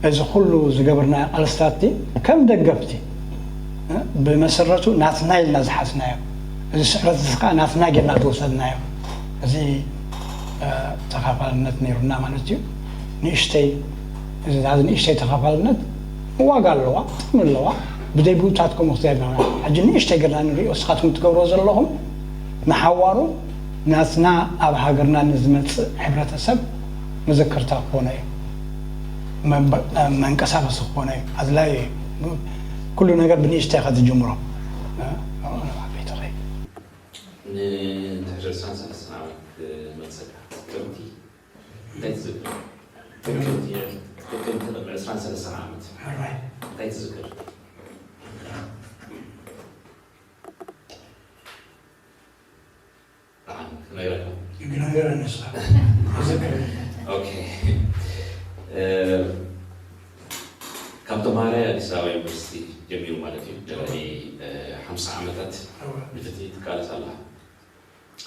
እዚ ኩሉ ዝገበርናዮ ቃልስታት ከም ደገፍቲ ብመሰረቱ ናትና ኢልና ዝሓዝናዮ፣ እዚ ስዕረት እዚ ከዓ ናትና ጌርና ዝወሰድናዮ፣ እዚ ተኻፋልነት ነይሩና ማለት እዩ። ንእሽተይ እዚ ንእሽተይ ተኻፋልነት ዋጋ ኣለዋ፣ ጥቕሚ ኣለዋ። ብደይ ብኡታት ከምኡ ክትብል ሕጂ ንእሽተይ ጌርና ንሪኦ፣ እስኻትኩም ትገብሮ ዘለኹም ንሓዋሩ ናትና ኣብ ሃገርና ንዝመፅእ ሕብረተሰብ መዘከርታ ክኾነ እዩ፣ መንቀሳቐሲ ክኾነ እዩ። ኣድላይ ኩሉ ነገር ብንእሽተይ ኢኻ ትጅምሮ። ንድሕሪ ዕስራን ሰለስተን ዓመት ክመልሰካ። ጥቅምቲ እንታይ ትዝክር? ጥቅምቲ ጥቅምቲ ቅድሚ ዕስራን ሰለስተን ዓመት እንታይ ትዝክር? ካብ ተምሃራይ ኣዲስ ኣበባ ዩኒቨርሲቲ ጀሚሩ ማለት እዩ። ልዕሊ ሓምሳ ዓመታት ንፍትሒ ትቃለስ ኣለኻ።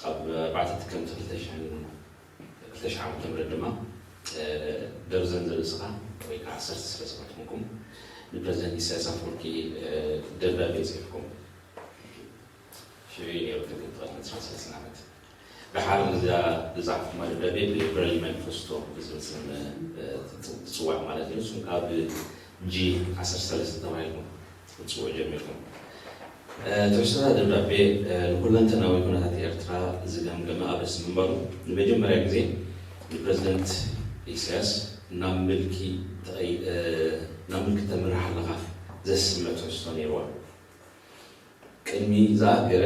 ኣብ ኣርባዕተ ጥቅምቲ ክልተ ሽሕን ክልተ ሽሕ ዓመተ ምህረት ድማ ደርዘን ዝርእስኻ ወይ ከዓ ዓሰርተ ሰለስተ ዝኾንኩም ንፕረዚደንት ኢሳያስ ኣፈወርቂ ደብዳቤ ፅሒፍኩም። ሽዑ እዩ ነይሩ ትርጉም ተቐድመ ትሽዓን ሰለስትን ዓመት። ደሓር እዛ ዝፀሓፍኩማ ደብዳቤ ብበርሊን ማኒፌስቶ ብዝብል ስም ትፅዋዕ ማለት እዩ። ንስኹም ከዓ ብጂ ዓሰርተ ሰለስተ ተባሂልኩም ክትፅውዑ ጀሚርኩም። ትሕዝቶ እዛ ደብዳቤ ንኩለንተናዊ ኩነታት ኤርትራ ዝገምገመ ኣርእስቲ ምንባሩ ንመጀመርያ ግዜ ንፕረዚደንት ኢሳያስ ናብ ምልኪ ተቐይ- ናብ ምልኪ ተምርሕ ኣለኻ ዘስምዕ ትሕዝቶ ነይርዋ። ቅድሚ ዝኣገረ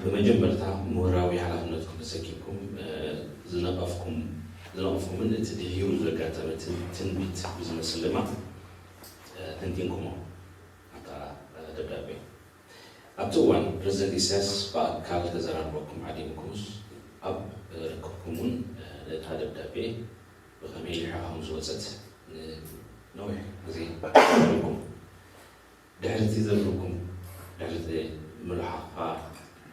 ብመጀመርታ ምሁራዊ ሓላፍነትኩም ተሰኪምኩም ዝነቐፍኩም ዝነቐፍኩምን እቲ ድሒሩ ዘጋጠመ ትን- ትንቢት ብዝመስል ድማ ተንቲንኩሞ ኣብታ ደብዳቤ። ኣብቲ እዋን ፕረዚደንት ኢሳያስ ብኣካል ከዘራርበኩም ዓዲምኩምስ ኣብ ርክብኩም እውን ነታ ደብዳቤ ብኸመይ ልሒቓ ከም ዝወጸት ንነዊሕ ግዜ ተዛሪብኩም። ድሕሪ እቲ ዝርርብኩም፣ ድሕሪ እቲ ምልሓቕ ከኣ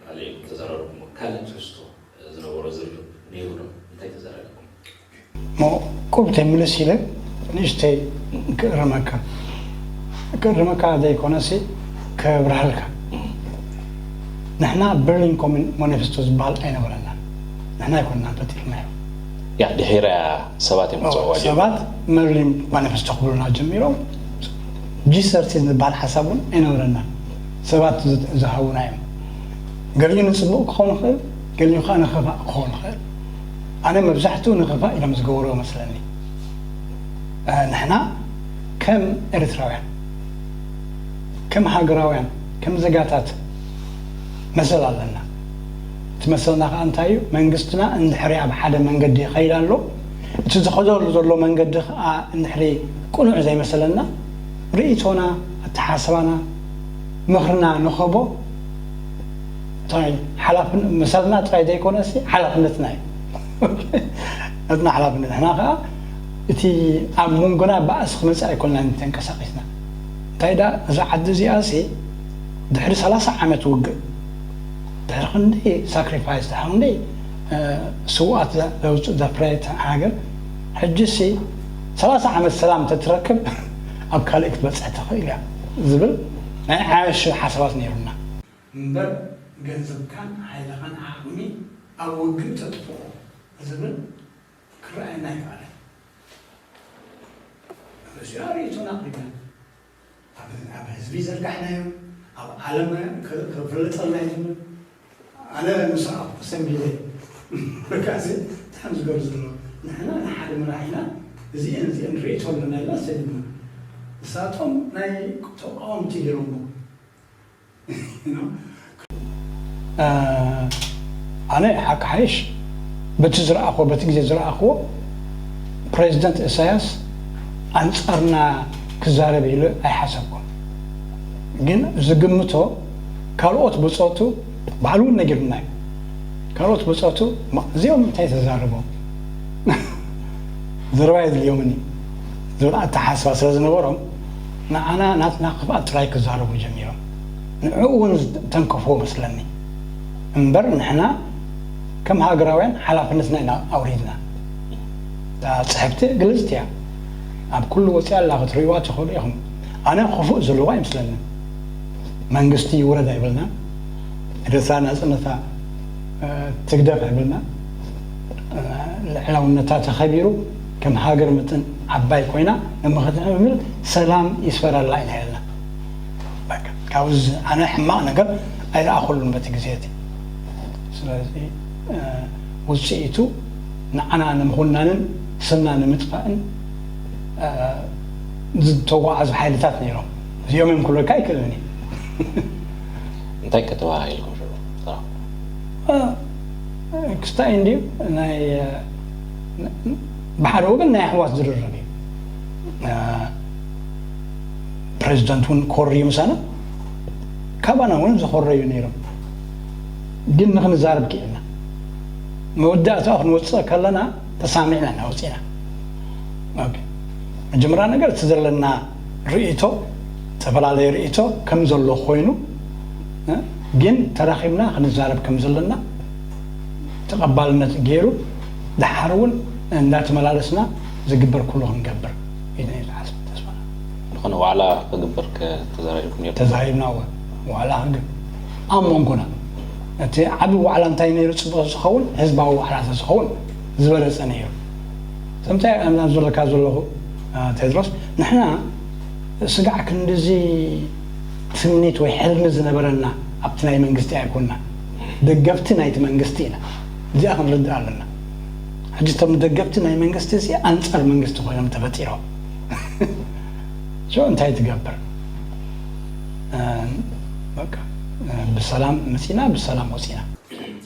ኣልዒልኩም ተዘራረብኩሞ። ካልእ ትሕዝቶ ዝነበሮ ዝርርብ ነይሩ ዶ? እንታይ ተዘራሪብኩም? እሞ ቁብተይ ምልስ ኢለ ንእሽተይ ክእርመካ ክእርመካ ዘይኮነሲ ከብርሃልካ። ንሕና በርሊን ኮሙን ማኒፌስቶ ዝበሃል ኣይነበረናን። ንሕና ኣይኮንና ፈጢርናዮ። ያ ድሒራ ሰባት እዮም ዝፅውዕዋ ጀሚሮም። ሰባት መርሊን ማኒፌስቶ ክብሉና ጀሚሮም። ጂ ሰርቲን ዝበሃል ሓሳብ እውን ኣይነበረናን። ሰባት ዝ- ዝሃቡና እዮም። ገሊኡ ንፅቡቕ ክኸውን ይኽእል፣ ገሊኡ ከዓ ንኽፋእ ክኸውን ይኽእል። ኣነ መብዛሕትኡ ንኽፋእ ኢሎም ዝገበርዎ መስለኒ። እ፣ ንሕና ከም ኤርትራውያን፣ ከም ሃገራውያን፣ ከም ዜጋታት መሰል ኣለና። እቲ መሰልና ከዓ እንታይ እዩ? መንግስትና እንድሕሪ ኣብ ሓደ መንገዲ ይኸይድ ኣሎ፣ እቲ ዝኸደሉ ዘሎ መንገዲ ከዓ እንድሕሪ ቅኑዕ ዘይመሰለና፣ ርእይቶና፣ ኣተሓሳስባና፣ ምኽርና ንኸቦ ጥራይ ሓላፍን- መሰልና ጥራይ ዘይኮነሲ ሓላፍነትና እዩ። ናትና ሓላፍነት ንሕና ከዓ እቲ ኣብ መንጎና ባእሲ ክመፅእ ኣይኮንና ተንቀሳቂስና። እንታይ ዳ እዛ ዓዲ እዚኣሲ ድሕሪ ሰላሳ ዓመት ውግእ ድሕሪ ክንደይ ሳክሪፋይስ ድሕሪ ክንደይ ስውኣት ዘውፅእ ዘፍረየት ሃገር ሕጂሲ ሰላሳ ዓመት ሰላም ተትረክብ ኣብ ካልእ ክትበፅሕ ትኽእል እያ ዝብል ናይ ዓያሹ ሓሳባት ነይሩና። እምበር ገንዘብካን ሓይልኻን ዓቕሚ ኣብ ውግእ ተጥፍኦ ዝብል ክረኣየና ኣይከኣለን። እዚኣ ርእይቶና ኣቕሪብና ኣብ ህዝቢ ዘርጋሕናዮ ኣብ ዓለም ክፍለጠልና እዩ ዝብል ኣነ ምስ ኣሰምቢለ ርካሲ ብጣዕሚ ዝገርም ዘሎ ንሕና ንሓደ መራሒና እዚአን እዚአን ርእይቶ ኣለና ኢልና ሰዲድና ንሳቶም ናይ ተቃወምቲ ገይሮሞ ኣነ ሓቂ ሓይሽ በቲ ዝረኣኽዎ በቲ ግዜ ዝረኣኽዎ ፕሬዚደንት ኢሳያስ ኣንጻርና ክዛረብ ኢሉ ኣይሓሰብኩን። ግን ዝግምቶ ካልኦት ብጾቱ ባዕሉ እውን ነጊሩና እዩ። ካልኦት ብጾቱ እዚኦም እንታይ ተዛረቦም ዘረባ የድልዮምን እዩ ዝብል ኣተሓስባ ስለ ዝነበሮም ንዓና ናትና ክፍኣት ጥራይ ክዛረቡ ጀሚሮም። ንዕኡ እውን ተንከፍዎ መስለኒ እምበር ንሕና ከም ሃገራውያን ሓላፍነትና ኢና ኣውሪድና። እታ ጽሕፍቲ ግልጽቲ እያ። ኣብ ኩሉ ወጺኣ ኣላ ክትርእይዋ ትኽእሉ ኢኹም። ኣነ ክፉእ ዘለዎ ኣይመስለንን። መንግስቲ ይውረድ ኣይብልና። ኤርትራ ናጽነታ ትግደፍ ኣይብልና። ልዕላውነታ ተኸቢሩ ከም ሃገር መጠን ዓባይ ኮይና ንምኽትዕምብል ሰላም ይስፈረላ ኢና ኢልና። በቃ ካብዚ ኣነ ሕማቕ ነገር ኣይረኣኹሉን በቲ ግዜ እቲ። ስለዚ ውፅኢቱ ንዓና ንምኹናንን ስምና ንምጥፋእን ዝተዋዓዙ ሓይልታት ነይሮም። እዚኦም እዮም ክብለካ ኣይክእልን እዩ። እንታይ ከተባሃሂልኩም ሽዑ? ክስታይ እንድዩ ናይ ብሓደ ወገን ናይ ኣሕዋት ዝርርብ እዩ። ፕሬዚደንት እውን ኮርዩ ምሳና ካባና እውን ዝኾረዩ ነይሮም። ግን ንክንዛረብ ክኢልና መወዳእታኡ ክንወፅእ ከለና ተሳሚዕና ኢና ወፂና። መጀመርያ ነገር እቲ ዘለና ርእይቶ ዝተፈላለየ ርእይቶ ከም ዘሎ ኮይኑ ግን ተራኺብና ክንዛረብ ከም ዘለና ተቐባልነት ገይሩ ደሓር እውን እንዳተመላለስና ዝግበር ኩሉ ክንገብር ኢልና እዩ ዝሓስብ ተስፋና። ዝኾነ ዋዕላ ክግበር ተዛራሪብኩም ነርኩም? ተዛሪብና እወ ዋዕላ ክግበር ኣብ መንጎና እቲ ዓቢ ዋዕላ እንታይ ነይሩ ጽቡቕ ዝኸውን ህዝባዊ ዋዕላ ተዝኸውን ዝበለጸ ነይሩ። ከምታይ ኣምና ዝበለካ ዘለኹ ቴድሮስ ንሕና ስጋዕ ክንድዚ ትምኒት ወይ ሕልሚ ዝነበረና ኣብቲ ናይ መንግስቲ ኣይኮንና ደገፍቲ ናይቲ መንግስቲ ኢና። እዚኣ ክንርድእ ኣለና። ሕጂ እቶም ደገፍቲ ናይ መንግስቲ እዚ ኣንጻር መንግስቲ ኮይኖም ተፈጢሮም ሽዑ እንታይ ትገብር? በቃ ብሰላም መጺና ብሰላም ወጺና።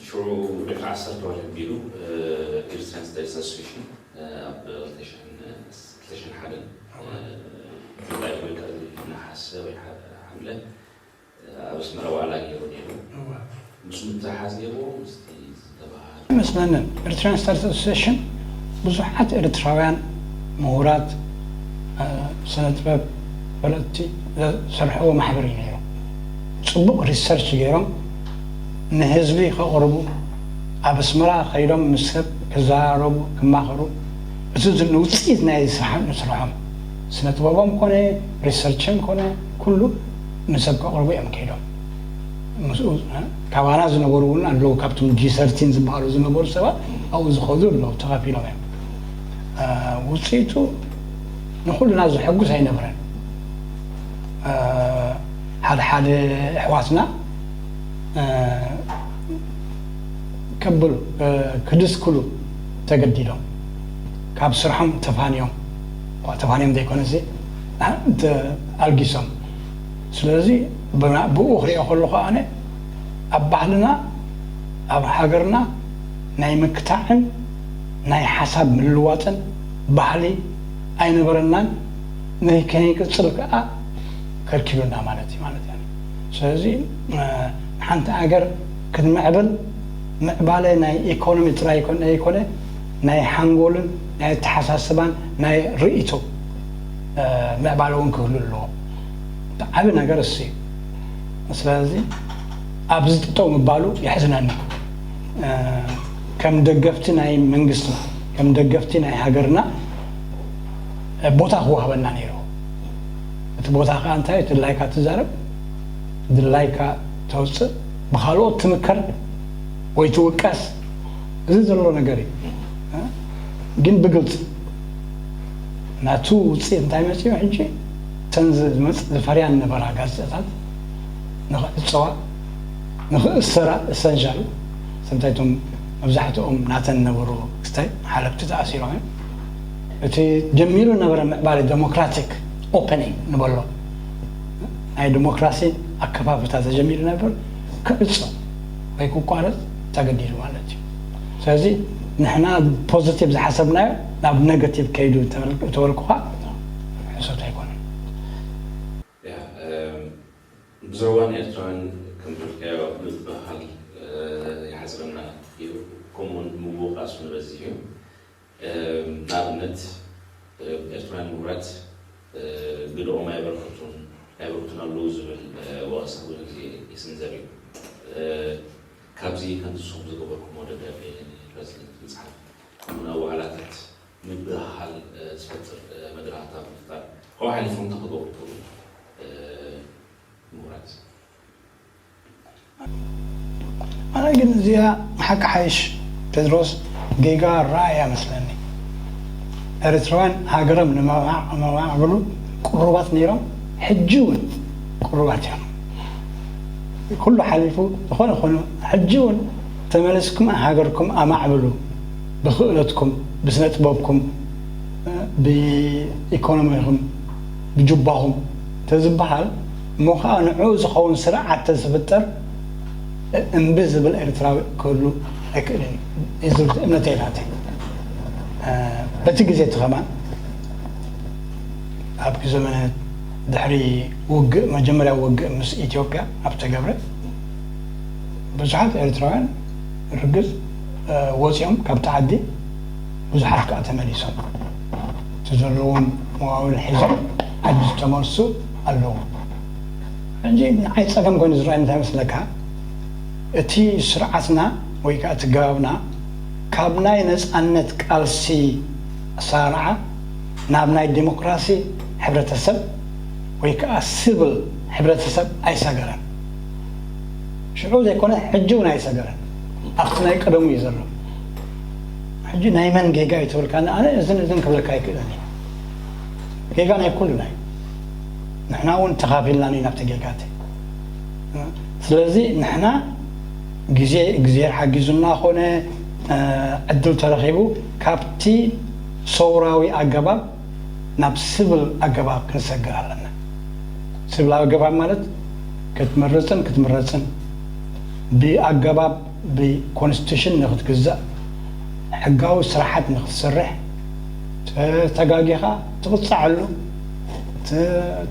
ሽዑ ደቂ ዓሰርተ ወርሒ ኣቢሉ ኤርትራን ስተዲስ ኣሶሴሽን ኣብ ክልተ ሽሕን ሓደን ብፍላይ ወይ ከዓ ነሓሰ ወይ ሓምለ ኣብ ኣስመራ ዋዕላ ገይሩ ነይሩ። ምስኡ ምትሕሓዝ ነይርዎ ምስቲ ዝተባሃለ? ኣይመስለንን። ኤርትራውያን ስታድስ ኣሶሴሽን ብዙሓት ኤርትራውያን ምሁራት፣ ስነ ጥበብ፣ ፈለጥቲ ዘሰርሕዎ ማሕበር እዩ ነይሩ። ፅቡቕ ሪሰርች ገይሮም ንህዝቢ ከቕርቡ፣ ኣብ ኣስመራ ከይዶም ምስ ሰብ ክዘራረቡ፣ ክማኸሩ፣ እቲ ንውፅኢት ናይ ስራሖም፣ ስነ ጥበቦም ኮነ ሪሰርችም ኮነ ኩሉ ንሰብ ከቕርቡ እዮም ከይዶም። ምስኡ ካባና ዝነበሩ እውን ኣለዉ፣ ካብቶም ጂ ሰርቲን ዝበሃሉ ዝነበሩ ሰባት ኣብኡ ዝኸዱ ኣለዉ፣ ተኸፊሎም እዮም። ውፅኢቱ ንኹልና ዘሐጉስ ኣይነበረን። ሓደ ሓደ ኣሕዋትና ከብሉ ክድስክሉ ተገዲዶም፣ ካብ ስርሖም ተፋንዮም፣ ተፋንዮም ዘይኮነሲ ኣልጊሶም። ስለዚ ብኡ ክሪኦ ከለኹ ኣነ ኣብ ባህልና ኣብ ሃገርና ናይ ምክታዕን ናይ ሓሳብ ምልዋጥን ባህሊ ኣይነበረናን፣ ንከይንቅፅል ከዓ ከልኪሉና ማለት እዩ ማለት እዩ። ስለዚ ሓንቲ ሃገር ክትምዕብል ምዕባለ ናይ ኢኮኖሚ ጥራይ ዘይኮነ ናይ ሓንጎልን ናይ ኣተሓሳስባን ናይ ርእይቶ ምዕባለ እውን ክህሉ ኣለዎ። ዓብ ነገር እሱ እዩ። ስለዚ ኣብዚ ጠጠው ምባሉ የሕዝነኒ። ከም ደገፍቲ ናይ መንግስትና ከም ደገፍቲ ናይ ሃገርና ቦታ ክወሃበና ነይሩ። እቲ ቦታ ከዓ እንታይ እዩ? ድላይካ ትዛረብ፣ ድላይካ ተውፅእ፣ ብካልኦት ትምከር ወይ ትውቀስ። እዚ ዘሎ ነገር እዩ። ግን ብግልፂ ናቱ ውፅኢት እንታይ መፅኡ? ሕጂ እተን ዝመፅ ዝፈርያን ነበራ ጋዜጣታት ንኽዕፀዋ ንኽእሰራ፣ እሰንሻል ሰምታይቶም መብዛሕትኦም ናተን ነበሩ ክስታይ ሓለፍቲ ተኣሲሮም እዮም። እቲ ጀሚሩ ነበረ ምዕባለ ዴሞክራቲክ ኦፐኒንግ ንበሎ ናይ ዴሞክራሲ ኣከፋፍታ ተጀሚሩ ነበር ክዕጾ ወይ ክቋረጽ ተገዲዱ ማለት እዩ። ስለዚ ንሕና ፖዚቲቭ ዝሓሰብናዮ ናብ ኔጋቲቭ ከይዱ ተበልኩኻ ሕሶት ኣይኮነን። ብዙሕ እዋን ኤርትራውያን ከም ዝበልካዮ ምብህሃል ይሓፅረና እዩ። ከምኡውን ምውቃሱ ንበዝሕ እዩ። ንኣብነት ኤርትራውያን ምሁራት ግደኦም ኣየበርክቱን ኣየበርክቱን ኣለዉ ዝብል ወቐሳ ብዙ ግዜ ይስንዘር እዩ። ካብዚ ከምዚ ንስኹም ዝገበርኩሞ ደብዳቤ ንፕረዚደንት ምፅሓፍ ከምኡውን ኣብ ዋዕላታት ምብህሃል ዝፈጥር መድረኻት ኣብ ምፍጣር ካብኡ ሓሊፎም እንታይ ክገብሩ ይኽእሉ? ምሁራት። ኣነ ግን እዚኣ ሓቂ ሓይሽ ቴድሮስ ጌጋ ራእያ መስለኒ። ኤርትራውያን ሃገሮም ንመማዕብሉ ቅሩባት ነይሮም፣ ሕጂ እውን ቅሩባት እዮም። ኩሉ ሓሊፉ ዝኾነ ኮይኑ ሕጂ እውን ተመሊስኩም ሃገርኩም ኣማዕብሉ፣ ብክእለትኩም፣ ብስነ ጥበብኩም፣ ብኢኮኖሚኹም፣ ብጁባኹም ተዝበሃል እሞ ከዓ ንዕኡ ዝኸውን ስርዓት ተዝፍጠር እምቢ ዝብል ኤርትራዊ ክህሉ ኣይክእልን እዩ ዝብል እምነት የላተይ። በቲ ግዜ እቲ ከማን ኣብ ዘመነ ድሕሪ ውግእ መጀመርያ ውግእ ምስ ኢትዮጵያ ኣብ ተገብረ ብዙሓት ኤርትራውያን ርግጽ ወፂኦም ካብቲ ዓዲ ብዙሓት ከዓ ተመሊሶም እቲ ዘለዎም መዋውል ሒዞም ዓዲ ዝተመልሱ ኣለዉ። ሕጂ ንዓይ ፀገም ኮይኑ ዝረኣይ እንታይ መስለካ? እቲ ስርዓትና ወይ ከዓ እቲ ገባብና ካብ ናይ ነፃነት ቃልሲ ኣሰራርዓ ናብ ናይ ዴሞክራሲ ሕብረተሰብ ወይ ከዓ ስብል ሕብረተሰብ ኣይሰገረን። ሽዑ ዘይኮነ ሕጂ እውን ኣይሰገረን። ኣብቲ ናይ ቀደሙ እዩ ዘሎ። ሕጂ ናይ መን ጌጋ እዩ ትብል ካኣ ኣነ እዝን እዝን ክብለካ ኣይክእልን እየ። ጌጋ ናይ ኩልና እዩ። ንሕና እውን ተኻፊልና ኢና ኣብቲ ጌጋ እቲ። ስለዚ ንሕና ግዜ እግዚኣብሔር ሓጊዙና ኾነ ዕድል ተረኺቡ ካብቲ ሰውራዊ ኣገባብ ናብ ስብል ኣገባብ ክንሰግር ኣለና። ስብላዊ ኣገባብ ማለት ክትመርፅን ክትምረፅን ብኣገባብ ብኮንስቲቱሽን ንክትግዛእ ሕጋዊ ስራሓት ንክትሰርሕ ተጋጊኻ ትቕፃዐሉ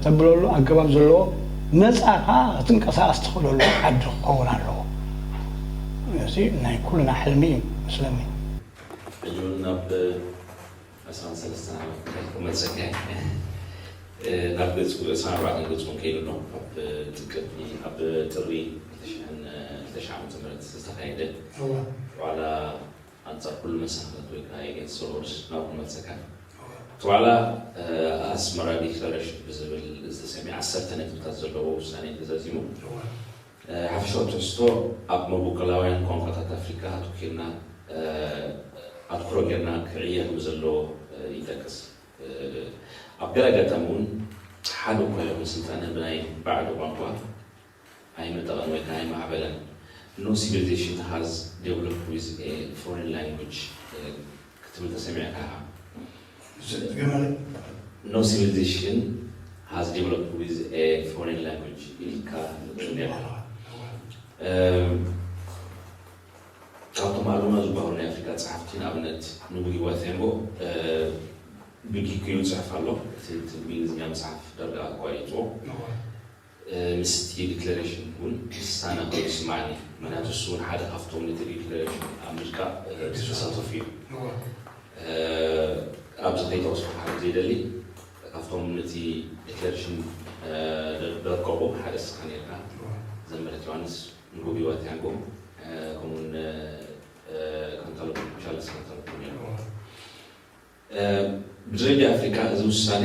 ተብለሉ ኣገባብ ዘለዎ ነፃ ከዓ ክትንቀሳቐስ ትኽእለሉ ዓዲ ክኸውን ኣለዎ። እዚ ናይ ኩልና ሕልሚ እዩ መስለኒ። ሕጂ እውን ናብ ዕስራን ሰለስተን ዓመት ክመልሰካ እየ። ናብ ገጹ ዕስራን ኣርባዕተን ገጹ እውን ከይዱ ኣሎ። ኣብ ጥቅምቲ ኣብ ጥሪ ክልተ ሽሕን ክልተ ሽሕን ዓመተ ምህረት ዝተኻየደ ዋዕላ ኣንጻር ኩሉ መሰናኽላት ወይ ከዓ against all odds ናብኡ ክመልሰካ። እቲ ዋዕላ ኣስመራ ዲክለሬሽን ብዝብል ዝተሰምየ ዓሰርተ ነጥብታት ዘለዎ ውሳኔ ተዛዚሙ። ሓፈሻዊ ትሕዝቶ ኣብ መበቆላውያን ቋንቋታት ኣፍሪቃ ኣትኪርና ኣትኩሮ ጌርና ክዕየ ከም ዘለዎ ይጠቅስ። ኣብ ገለ ኣጋጣሚ እውን ሓደ እኳ ይኹን ስልጣነ ብናይ ባዕዱ ቋንቋ ኣይመጠቐን ወይ ከዓ ኣይማዕበለን። No civilization has developed with a foreign language ክትብል ተሰሚዕካ ኢኻ። No civilization has developed with a foreign language ኢልካ ትብል ነርካ። ካብቶም ኣሉና ዝበሃሉ ናይ ኣፍሪካ ጸሓፍቲ ንኣብነት ንጉሂ ዋ ቴምቦ ብጊኩዩ ይጽሕፍ ኣሎ። እቲ ብእንግሊዝኛ መጽሓፍ ዳርጋ ኣቋሪጽዎ። ምስቲ ዲክለሬሽን እውን ክሳነ ኮይኑ ይስማዓኒ። ምክንያቱ እሱ እውን ሓደ ካብቶም ነቲ ዲክለሬሽን ኣብ ምልቃቕ ዝተሳተፉ እዩ። ኣብዚ ከይጠቕሱ ክሓልፍ ዘይደሊ ካብቶም ነቲ ዲክለሬሽን ደርቀቑ ሓደ እስኻ ነርካ። ዘመረት ዮሃንስ ንጉቢ ዋትያንጎ ከምኡውን ካንታሎፕ ቻርልስ ካንታሎፕ ነርካ። ብደረጃ ኣፍሪቃ እዚ ውሳኔ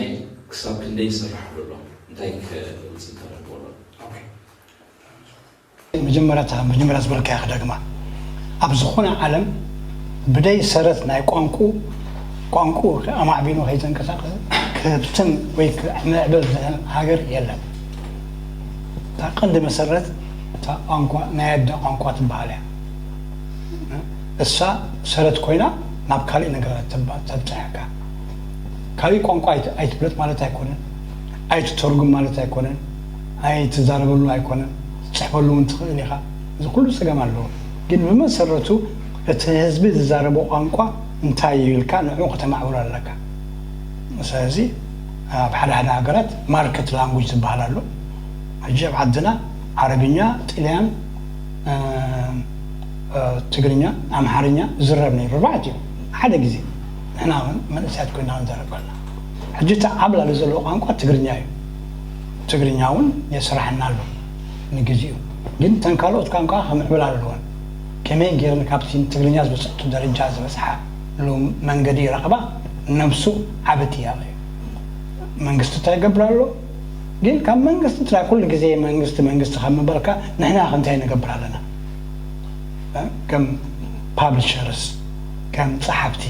ክሳብ ክንደይ ይስራሕሉ ኣሎ? እንታይ ክብል ትረኽቦ ኣሎ? መጀመርያ መጀመርያ ዝበልካያ ክደግማ፣ ኣብ ዝኾነ ዓለም ብደይ ሰረት ናይ ቋንቁ ቋንቁ ኣማዕቢኑ ከይተንቀሳቀሰ ክህብትን ወይ ክምዕብል ዝኽእል ሃገር የለን። እታ ቀንዲ መሰረት እታ ቋንቋ ናይ ኣደ ቋንቋ ትበሃል እያ። እሳ ሰረት ኮይና ናብ ካልእ ነገራት ተባ- ተብፅሐካ። ካልእ ቋንቋ ኣይት- ኣይትፍለጥ ማለት ኣይኮነን፣ ኣይትተርጉም ማለት ኣይኮነን፣ ኣይትዛረበሉ ኣይኮነን፣ ትፅሕፈሉ እውን ትኽእል ኢኻ። እዚ ኩሉ ፀገም ኣለዎ። ግን ብመሰረቱ እቲ ህዝቢ ዝዛረቦ ቋንቋ እንታይ እዩ ኢልካ ንዕኡ ከተማዕብሎ ኣለካ። ስለዚ ኣብ ሓደ ሓደ ሃገራት ማርኬት ላንጉጅ ዝበሃል ኣሎ። ሕጂ ኣብ ዓድና ዓረብኛ፣ ጥልያን፣ ትግርኛ፣ ኣምሓርኛ ዝረብ ነይሩ። ርባዕት እዩ ሓደ ግዜ ንሕና እውን መንእሰያት ኮይና ክንዛረብ ከለና። ሕጂ እቲ ዓብላሊ ዘለዎ ቋንቋ ትግርኛ እዩ። ትግርኛ እውን የስራሕና ኣሎ ንግዚኡ። ግን ተን ካልኦት ቋንቋ ክምዕብል ኣለወን። ከመይ ገይረን ካብቲ ትግርኛ ዝበፅሐቶ ደረጃ ዝበፅሓሉ መንገዲ ይረኽባ? ነብሱ ዓቢ ጥያቐ እዩ። መንግስቲ እንታይ ይገብር ኣሎ? ግን ካብ መንግስቲ ጥራይ ኩሉ ግዜ መንግስቲ መንግስቲ ካብ ምበልካ ንሕና ከ እንታይ ንገብር ኣለና? ከም ፓብሊሸርስ፣ ከም ጸሓፍቲ፣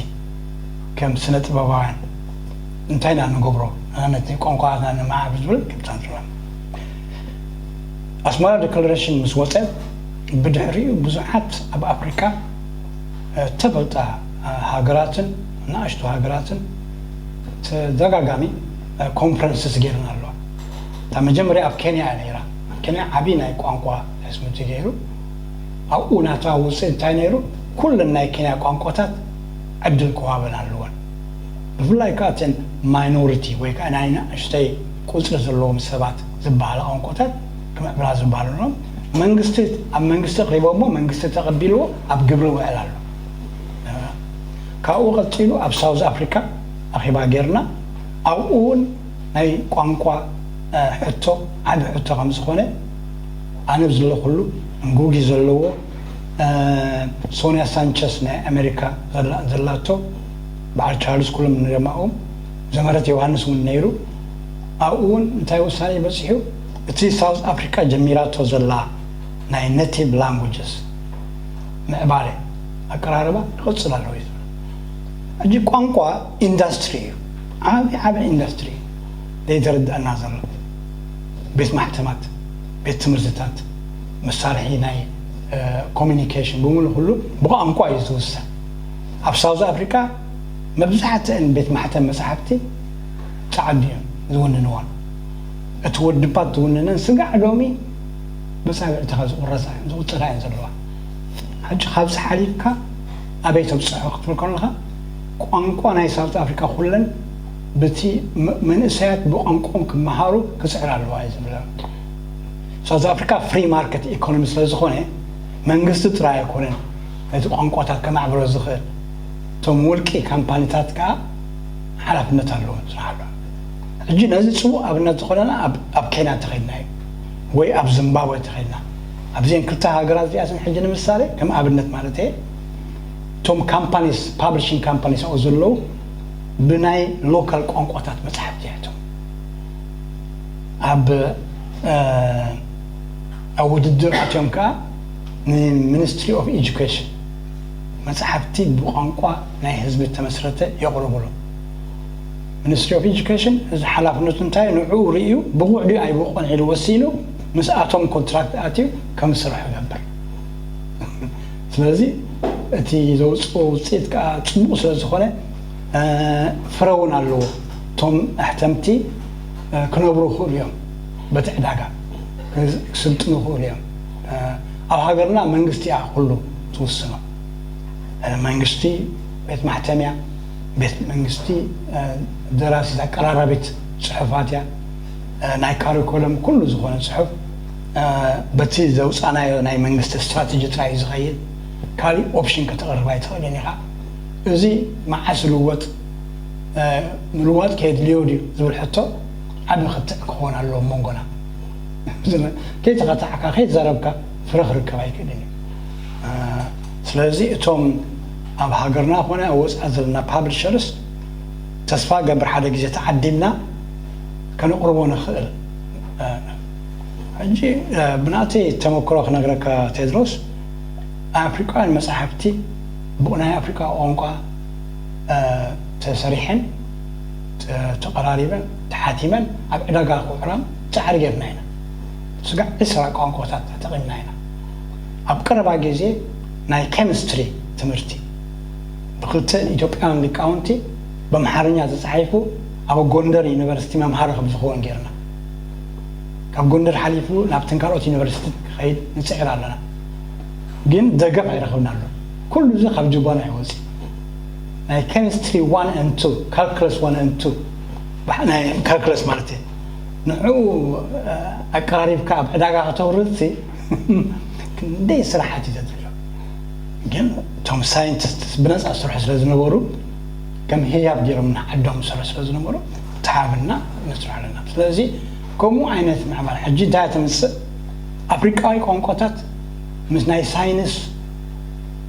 ከም ስነ ጥበባውያን እንታይ ኢና ንገብሮ? ነቲ ቋንቋና ንማዕብል ዝብል ክብታን ዝብላ ኣስመራ ዲክለሬሽን ምስ ወፀ ብድሕሪኡ ብዙሓት ኣብ ኣፍሪካ ተፈልጣ ሃገራትን ንኣሽቱ ሃገራትን ተደጋጋሚ ኮንፈረንስስ ገይረን ኣለዋ። እታ መጀመርያ ኣብ ኬንያ እያ ነይራ። ኣብ ኬንያ ዓብዪ ናይ ቋንቋ ሕስምቲ ገይሩ ኣብኡ ናታ ውፅኢት እንታይ ነይሩ? ኩለን ናይ ኬንያ ቋንቋታት ዕድል ክዋበን ኣለወን። ብፍላይ ከዓ እተን ማይኖሪቲ ወይ ከዓ ናይ ንእሽተይ ቁፅሪ ዘለዎም ሰባት ዝበሃላ ቋንቋታት ክምዕብላ ዝበሃሉ ኣለዎም። መንግስቲ ኣብ መንግስቲ ኣቕሪቦሞ መንግስቲ ተቐቢልዎ ኣብ ግብሪ ውዕል ኣሎ። ካብኡ ቀፂሉ ኣብ ሳውዝ ኣፍሪካ ኣኼባ ጌርና ኣብኡ እውን ናይ ቋንቋ ሕቶ ዓቢ ሕቶ ከም ዝኾነ ኣነ ዘለኹሉ እንጉጊ ዘለዎ ሶንያ ሳንቸስ ናይ ኣሜሪካ ዘላቶ በዓል ቻርልስ ኩሎም ንደማኦም ዘመረት ዮሃንስ እውን ነይሩ ኣብኡ እውን እንታይ ውሳኔ በፂሑ እቲ ሳውዝ ኣፍሪካ ጀሚራቶ ዘላ ናይ ኔቲቭ ላንጉጅስ ምዕባለ ኣቀራርባ ይቐፅል ኣለዎ እዩ ዝብል። ሕጂ ቋንቋ ኢንዳስትሪ እዩ፣ ዓብዪ ዓብዪ ኢንዳስትሪ እዩ ዘይተረድኣና ዘሎ። ቤት ማሕተማት፣ ቤት ትምህርትታት፣ መሳርሒ ናይ ኮሚኒኬሽን ብምሉ ኩሉ ብቋንቋ እዩ ዝውሰን። ኣብ ሳውዝ ኣፍሪካ መብዛሕትአን ቤት ማሕተም መፅሓፍቲ ፃዓዱ እዮም ዝውንንዎን እቲ ወድባት ዝውንነን ስጋዕ ሎሚ መፃብዕትኻ ዝቑረፃ ዝቑፅራ እየን ዘለዋ። ሕጂ ካብዚ ሓሊፍካ ኣበይ ተብፅሖ ክትብል ከለኻ ቋንቋ ናይ ሳውት ኣፍሪካ ኩለን በቲ መንእሰያት ብቋንቋኦም ክመሃሩ ክፅዕር ኣለዋ እዩ ዝብለ። ሳውት ኣፍሪካ ፍሪ ማርኬት ኢኮኖሚ ስለ ዝኾነ መንግስቲ ጥራይ ኣይኮነን ነቲ ቋንቋታት ከማዕብሎ ዝኽእል እቶም ውልቂ ካምፓኒታት ከዓ ሓላፍነት ኣለዎም ስርሓሎም። ሕጂ ነዚ ፅቡቕ ኣብነት ዝኾነና ኣብ ኬንያ ተኸድና እዩ ወይ ኣብ ዚምባብወ ተኸድና ኣብዚአን ክልተ ሃገራት እዚኣተን ሕጂ ንምሳሌ ከም ኣብነት ማለት እየ እቶም ካምፓኒስ ፓብሊሽንግ ካምፓኒስ ኣብኡ ዘለዉ ብናይ ሎካል ቋንቋታት መፅሓፍቲ እዮም ኣብ ኣብ ውድድር ኣትዮም ከዓ ንሚኒስትሪ ኦፍ ኤጁኬሽን መፅሓፍቲ ብቋንቋ ናይ ህዝቢ ተመስረተ የቕርቡሉ። ሚኒስትሪ ኦፍ ኤጁኬሽን እዚ ሓላፍነቱ እንታይ ንዕኡ ርእዩ ብቑዕ ድዩ ኣይብቑዕን ኢሉ ወሲኑ ምስኣቶም ኮንትራክት ኣትዩ ከም ዝሰርሑ ይገብር። ስለዚ እቲ ዘውፅኦ ውፅኢት ከዓ ፅቡቕ ስለ ዝኾነ ፍረ እውን ኣለዎ። እቶም ኣሕተምቲ ክነብሩ ይኽእሉ እዮም በቲ ዕዳጋ ክስልጥኑ ይኽእሉ እዮም። ኣብ ሃገርና መንግስቲ እያ ኩሉ ትውስኖ። መንግስቲ ቤት ማሕተም እያ፣ ቤት መንግስቲ ደራሲት ኣቀራራቢት ፅሑፋት እያ። ናይ ካሪኮለም ኩሉ ዝኾነ ፅሑፍ በቲ ዘውፃናዮ ናይ መንግስቲ ስትራቴጂ ጥራይ እዩ ዝኸይድ። ካሊእ ኦፕሽን ከተቕርብ ኣይትኽእልን ኢኻ። እዚ መዓስ ይልወጥ? ምልዋጥ ከየድልዮ ድዩ ዝብል ሕቶ ዓቢ ክትዕ ክኸውን ኣለዎ መንጎና። ከይተኸታዕካ ከይተዛረብካ ፍረ ክርከብ ኣይክእልን እዩ። ስለዚ እቶም ኣብ ሃገርና ኮነ ኣብ ወፃኢ ዘለና ፓብሊሸርስ ተስፋ ገብር ሓደ ግዜ ተዓዲምና ከነቕርቦ ንኽእል። ሕጂ ብናተይ ተመክሮ ክነግረካ ቴድሮስ፣ ኣፍሪቃውያን መጻሕፍቲ ብናይ ኣፍሪቃ ቋንቋ ተሰሪሐን ተቐራሪበን ተሓቲመን ኣብ ዕዳጋ ክውዕላ ጻዕሪ ጌርና ኢና። ስጋዕ ዕስራ ቋንቋታት ተጠቒምና ኢና። ኣብ ቀረባ ግዜ ናይ ኬሚስትሪ ትምህርቲ ብክልተ ኢትዮጵያውያን ሊቃውንቲ ብኣምሓርኛ ተጻሒፉ ኣብ ጎንደር ዩኒቨርሲቲ መምሃሪ ከም ዝኸውን ጌርና። ካብ ጎንደር ሓሊፉ ናብተን ካልኦት ዩኒቨርሲቲ ክኸይድ ንጽዕር ኣለና፣ ግን ደገፍ ኣይረኸብናሉ። ኩሉ እዚ ካብ ጅባና እዩ ወፂኡ። ናይ ኬሚስትሪ ዋን ኤንድ ቱ፣ ካልኩለስ ዋን ኤንድ ቱ፣ ናይ ካልኩለስ ማለት እዩ። ንዑ ኣቀራሪብካ ኣብ ዕዳጋ ከተውርድሲ ክንደይ ስራሓት እዩ ዘድልዮ። ግን እቶም ሳይንቲስትስ ብነፃ ዝሰርሑ ስለ ዝነበሩ ከም ህያብ ገይሮም ንዓዶም ዝሰርሑ ስለ ዝነበሩ ተሓብና ነስርሑ ኣለና። ስለዚ ከምኡ ዓይነት ምዕባለ ሕጂ እንታይ ተምፅእ? ኣፍሪቃዊ ቋንቋታት ምስ ናይ ሳይንስ